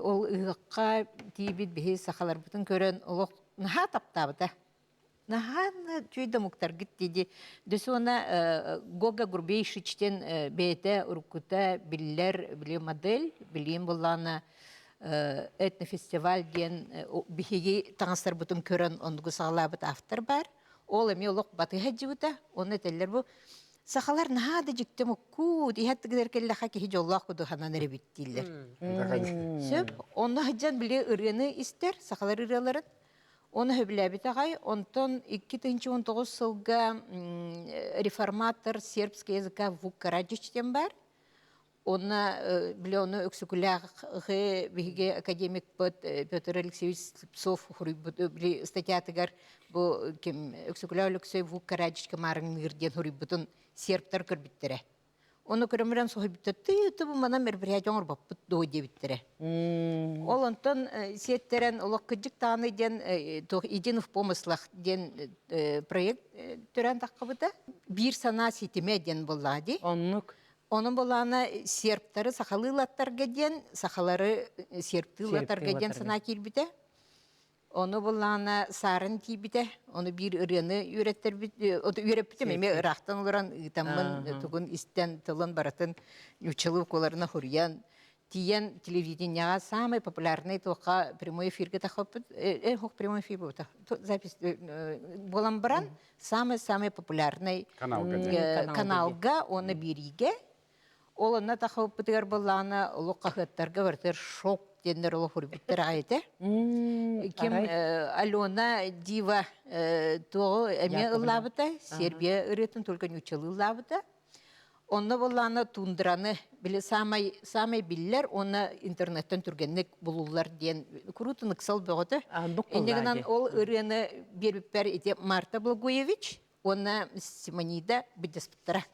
Ол ыһыахха тиийбит биһи сахаларбытын көрөн олох наһаа таптаабыта. Наһаа үчүгэй да омуктаргыт дии. Дөссө уонна Гога Грубейшичтен бэйэтэ уруккута биллэр били модель, билиэн буоллаҕына этнофестиваль диэн биһиги таҥастарбытын көрөн оннугу саҕалаабыт автор баар. Ол эмиэ олох батыһа сылдьыбыта. Онно этэллэр бу сахалар наһаа да дьикти омуккут, иһэ аттыгар кэллэххэ киһи дьоллоох кудуханан эрэ эбит дииллэр. Сөп. Онно сылдьан били ырыаны истэр, сахалар ырыаларын. Оны сөбүлээбит аҕай. Онтон 2019 сылга реформатор сербский языка Вук Караджич диэн баар. Онно били ону Өксөкүлээх биһиги академикпыт Петр Алексеевич Слепцов суруйбут били статьятыгар бу ким Өксөкүлээх Өлөксөй Вук Караджичка маарыҥныыр диэн суруйбутун сербтар көрбүттэрэ. Ону көрөмүрэн соһуйбуттар, тыы бу манан мероприятие оҥорбоппут дуо диэбиттэрэ. Ол онтон сиэттэрэн олох кыдьык даҕаны диэн туох един в помыслах диэн проект төрөөн таххыбыта. Биир санаа ситимэ диэн буоллаҕа дии. Оннук. Онон буоллаҕына сербтары сахалыы ылаттарга диэн, сахалары сербтыы ылаттарга диэн санаа киирбитэ. Ону буллаҕына саарын тиийбитэ, ону биир ырыаны үөрэттэрбит, үөрэппитим эмиэ ыраахтан олорон ыытаммын тугун истэн тылын барытын нууччалыы уколарына хуруйан тиийэн телевидениеҕа самый популярный туохха прямой эфиргэ таххаппыт э прямой эфир буолбута запись буолан баран самый-самый популярный каналга уонна биэриигэ Ол онно тахыбыппытыгар буоллаҕына, олох хаһыаттарга барытыгар шок диэннэр олох суруйбуттар аҕай этэ. Ким Алена Дива туоҕу эмиэ ыллаабыта, Сербия ырыатын только нууччалыы ыллаабыта. Онно буоллаҕына туундраны били саамай саамай биллэр уонна интернеттэн түргэнник булуллар диэн куруутун ыксал бөҕөтө. Инньэ гынан ол ырыаны биэрбиппэр ити Марта Благоевич уонна Симонида былдьаспыттара.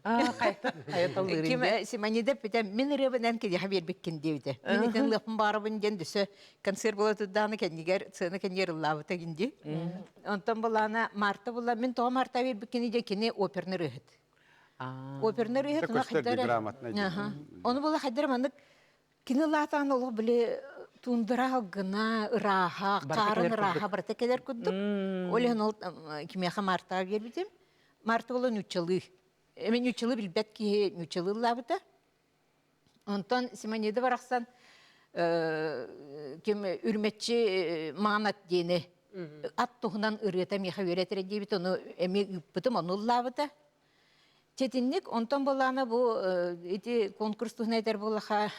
Ким Симонида эппитэ мин ырыабынан киниэхэ биэрбиккин диэбитэ. Мин итин ылыахпын баарабын диэн дөссө концерт буола турдаҕына кэннигэр сцена кэннигэр ыллаабыта гинди. Онтон булаана Марта була мин тоҕо Марта биэрбиккини дьэ кини оперный ырыаһыт. Оперный ырыаһыт ону хайдара Ону була хайдара маннык кини ылаатаан олох били тундра гына ырааһа, хаарын ырааһа барыта кэлэр курдук. Ол иһин ол кимиэхэ Мартаҕа биэрбитим. Марта була нууччалыы. Эми нууччалыы билбэт киһи нууччалыы ыллаабыта. Онтон Симонида барахсан ким үрмэччи маанат диэни ат туһунан ырыата миэхэ үөрэтэрэ диэбит, ону эмиэ ыыппытым, ону ыллаабыта. Чэтинник, онтон буоллаҕына бу ити конкурс туһунан этэр буоллаха,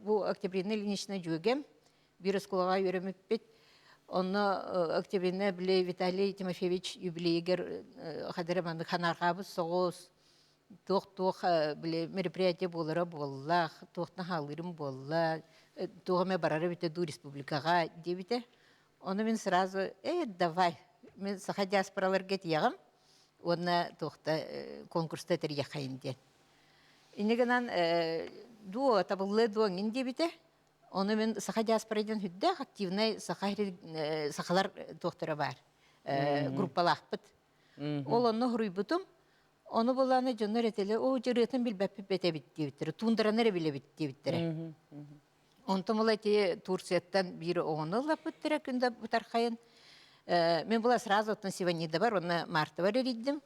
бу Октябрина Ильинична дьүөгэм, биир оскуолаҕа үөрэммиппит. Онно Октябрина били Виталий Тимофеевич юбилейигэр хадара маннык ханаарҕаабыт соҕус, туох-туох били мероприятие буолара буолла, туохтан хаалыырым буолла, туох эмэ барара эбитэ дуу республикаҕа диэбитэ. Ону мин сразу э давай, мин саха диаспораларга этиэҕим уонна туохта конкурста тэрийэххэйин диэн. Инньэ гынан дуо табыллыа дуо эҥин диэбитэ. Ону мин саха диаспора диэн сүрдээх активнай саха сахалар туохтара баар группалаахпыт. Ол онно суруйбутум. Ону булааны дьоннор этэлэр, оо, дьырыатын билбэппит бэтэбит диэбиттэрэ, туундараны эрэ билэбит диэбиттэрэ. Онтон була ити Турцияттан биир оҕону ыллаппыттара күн да бытархайын. Мен була сразу оттон Сиванидабар уонна Мартабар эрийдим.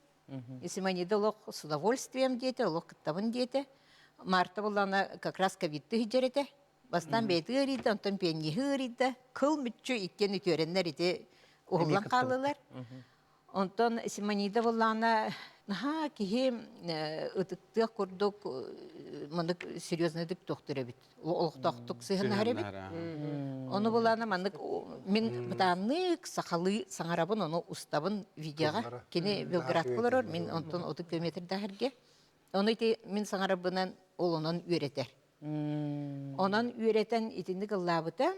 Симонида олох с удовольствием диэтэ, олох кыттабын диэтэ. Марта буллаҕына как раз ковидты сылдьар этэ. Бастаан бэйэтэ ыарыйда, онтон пианиһы ыарыйда. Кыл мүччү иккиэн үтүөрэннэр ити уһуллан хааллылар. Онтон Симонида буллаҕына наһаа киһи ытыктыах курдук маннык серьезныйдык тохтур эбит. Олохтоохтук сыһыаннаһар эбит. Ону булаана маннык мин бытааннык сахалыы саҥарабын, ону устабын видеоҕа. Кини Белградка олорор, мин онтон 30 километрдаах эргэ. Ону ити мин саҥарарбынан ол онон үөрэтэр. Онон үөрэтэн итинник ыллаабыта.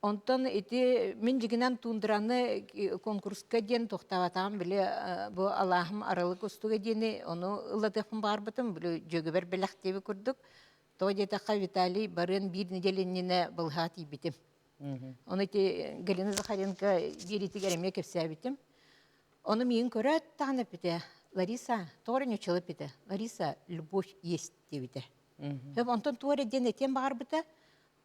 Онтон ити мин дьигинэн туундраны конкурска диэн туохтаабатаҕым били бу алааһым аралык устуга диэни ону ыллатыахпын баҕарбытым били дьүөгэбэр бэлэх диэби курдук. Тоҕо диэтэххэ Виталий барыан биир нэдиэлэ иннинэ балыһаа тиийбитим. Ону ити Галина Захаренко биэриитигэр эмиэ кэпсээбитим. Ону миигин көрөөт даҕаны эппитэ, Лариса, тоҕо эрэ ньуччалыы эппитэ, Лариса, любовь есть диэбитэ. Сөп, онтон туох эрэ диэн этиэн баҕарбыта,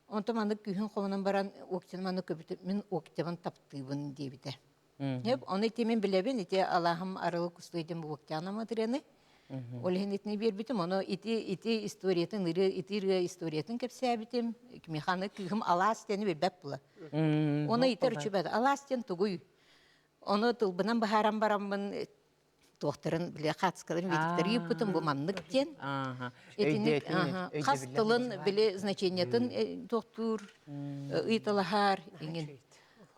онтон маннык күүһүн хомунан баран Октябын маннык көбүтэ, мин Октябын таптыыбын диэбитэ. Сөп, ону ити мин билэбин, ити Аллаһым арылы кустуй диэн бу Октяна Матряны. Ол иһин итини биэрбитим, ону ити ити историятын ырыа ити ырыа историятын кэпсээбитим. Миханы кыыһым алаас диэни билбэт була. Оны итер үчүбэт. Алаас диэн тугуй? Ону тылбынан быһааран бараммын туохтарын били хаацкаларын видиктары ыыппытым бу маннык диэн. Итинник хас тылын били значениетын туохтуур ыйыталаһар иҥин.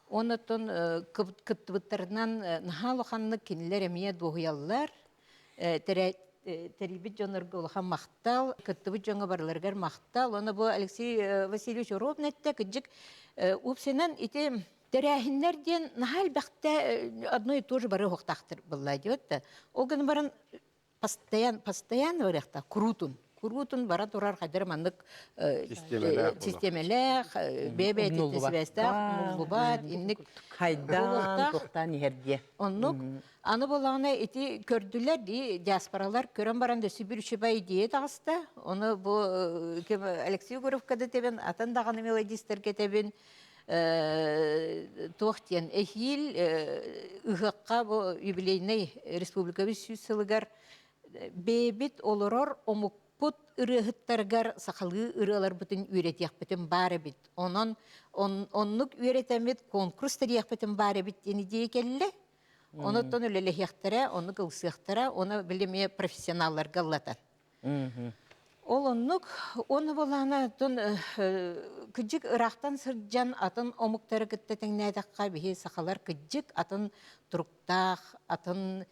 Оннотон кыттыбыттарынан наһаа улаханнык кинилэр эмиэ дуоһуйаллар. Тэрийбит дьоннорго улахан махтал, кыттыбыт дьоҥҥо барыларыгар махтал. Оны бу Алексей Васильевич Оробин эттэ, кырдьык упсинан ити Тэрээһиннэр диэн наһаа элбэхтэ одно и то же бары уһуктаахтар буолла диэбит да. Ол гынан баран постоянно постоянно барыахтаах куруутун куруутун бара турар хайдары маннык систиэмэлээх бэйэ-бэйэтиттэн сибээстээх умуллубат инник хайдаан туохтаан иһэр диэ оннук аны буоллаҕына ити көрдүлэр дии диаспоралар көрөн баран да сүбүр үчүгэй идея таҕыста ону бу Алексей Егоровка да тэбин атын даҕаны мелодистарга тэбин туох диэн эһиил ыһыахха бу юбилейнай республикабыт сүүс сылыгар бэйэбит олорор омукпут ырыаһыттарыгар сахалыы ырыаларбытын үөрэтиэхпитин баар эбит. Онон оннук үөрэтэммит конкурс тэрийиэхпитин баар эбит диэн идея кэллэ. Онуттан үлэлэһиэхтэрэ, оннук ылсыахтара, ону били эмиэ профессионалларга ыллатан. Ол оннук, уонна буоллаҕына оттон кыдьык ыраахтан сылдьан атын омуктары кытта тэҥнээтэххэ биһи сахалар кыдьык атын туруктаах, атын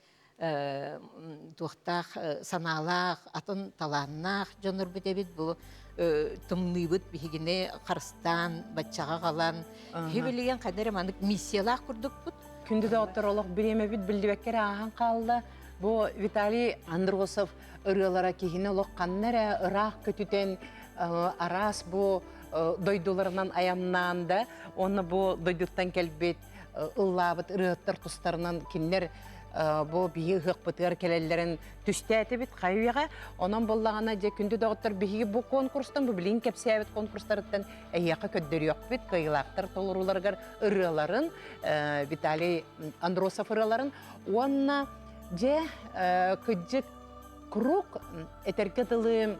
туохтаах санаалаах, атын талааннаах дьоннорбут эбит. Бу тымныыбыт биһигини харыстаан, баччаҕа аҕалан, киһи билигин хайда эрэ маннык миссиялаах курдукпут. Күндү доҕоттор, олох бириэмэбит биллибэккэ эрэ ааһан хаалла. Бу Виталий Андросов ырыалара киһини олох ханна эрэ ыраах көтүтэн араас бу дойдуларынан айаннаан да уонна бу дойдуттан кэлбит ыллаабыт ырыаһыттар тустарынан кинилэр бу биһи ыһыахпытыгар кэлэллэрин түстээтибит хайыаҕа. Онон буоллаҕына дьэ күндү доҕоттор биһиги бу конкурстан бу билигин кэпсээбит конкурстарыттан эһиэхэ көрдөрүөхпүт кыайыылаахтар толорууларыгар ырыаларын Виталий Андросов ырыаларын уонна дьэ кыдьык круг этэргэ дылы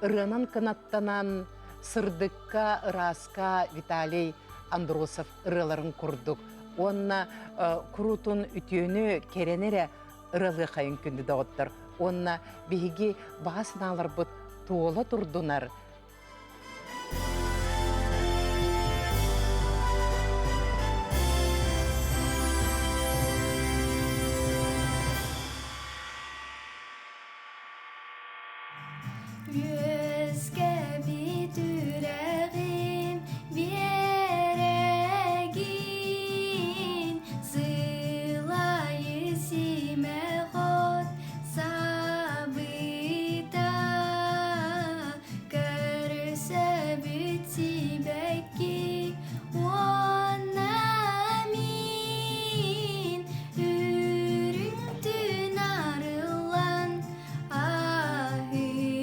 ырыанан кынаттанан сырдыкка ырааска Виталий Андросов ырыаларын курдук уонна куруутун үтүөнү кэрэни эрэ ыралыахайын күндү доҕоттор уонна биһиги баҕа санааларбыт туола турдунар. Үөскэбит үрэҕим биэрэгин, сылайы симэх от сабыта, көрсөбүт сибэкки уонна мин үрүҥ түн арыллан аһыын.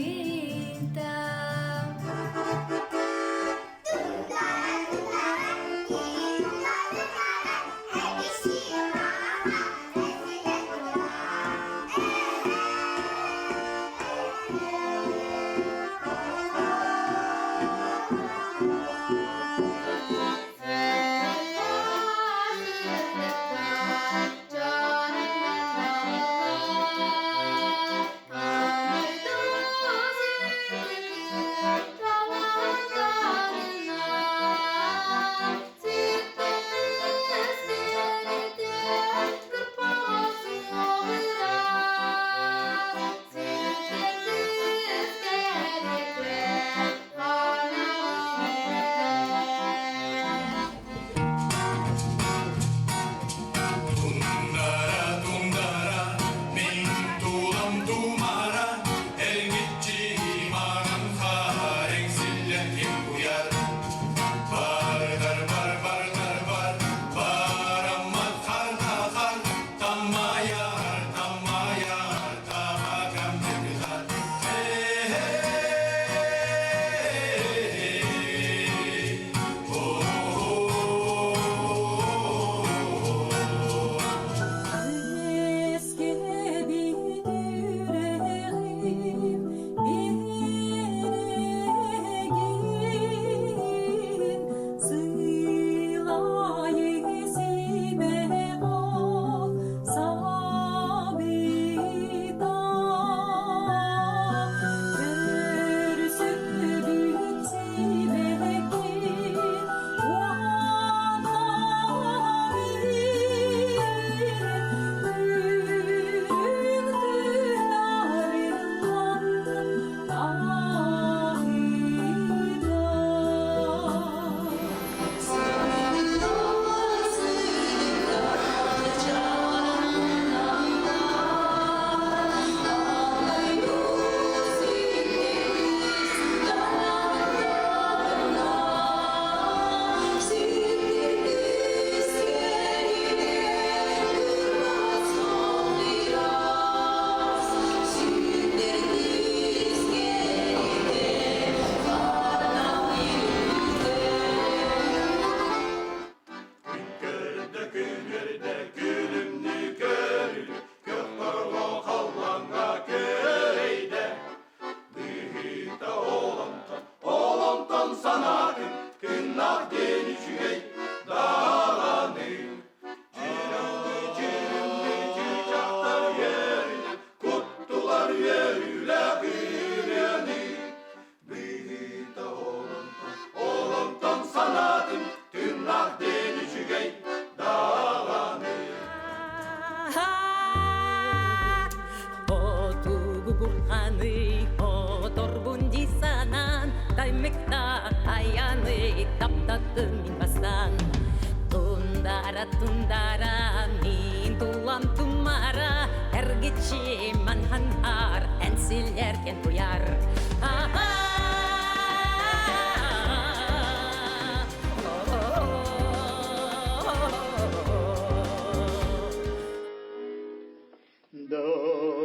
тундара, мин тулам тумара, эргиччи манханхар, энсилерген туяр.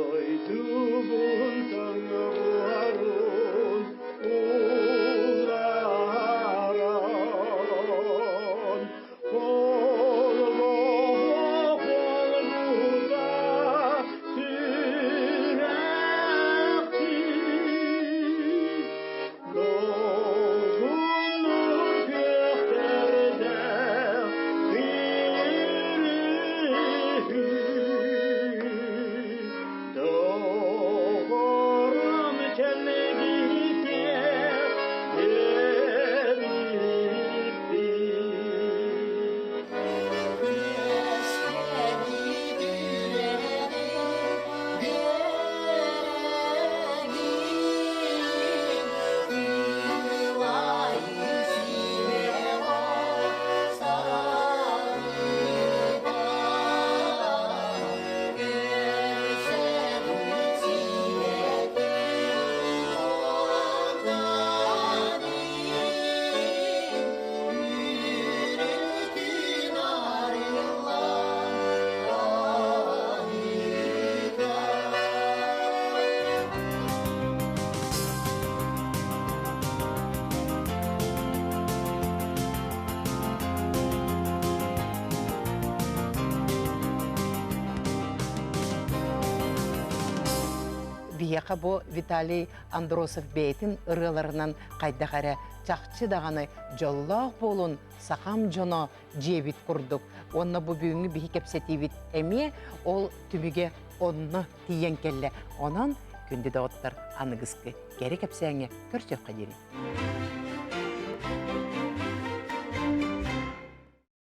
Дойдубун таҥнарун улааран, Холбоһо холбута сүрэхтии, Долгуннур күөхтэрдээх Доҕорум кэлгитэ Биһиэхэ бу Виталий Андросов бэйэтин ырыаларынан хайдах эрэ чахчы даҕаны дьоллоох буолун сахам дьоно дьиэбит курдук. Уонна бу бүгүҥҥү биһи кэпсэтиибит эмиэ ол түмүгэ онно тиийэн кэллэ. Онон күндү доҕоттор аныгыскы кэрэ кэпсээҥҥэ көрсүөххэ диэри.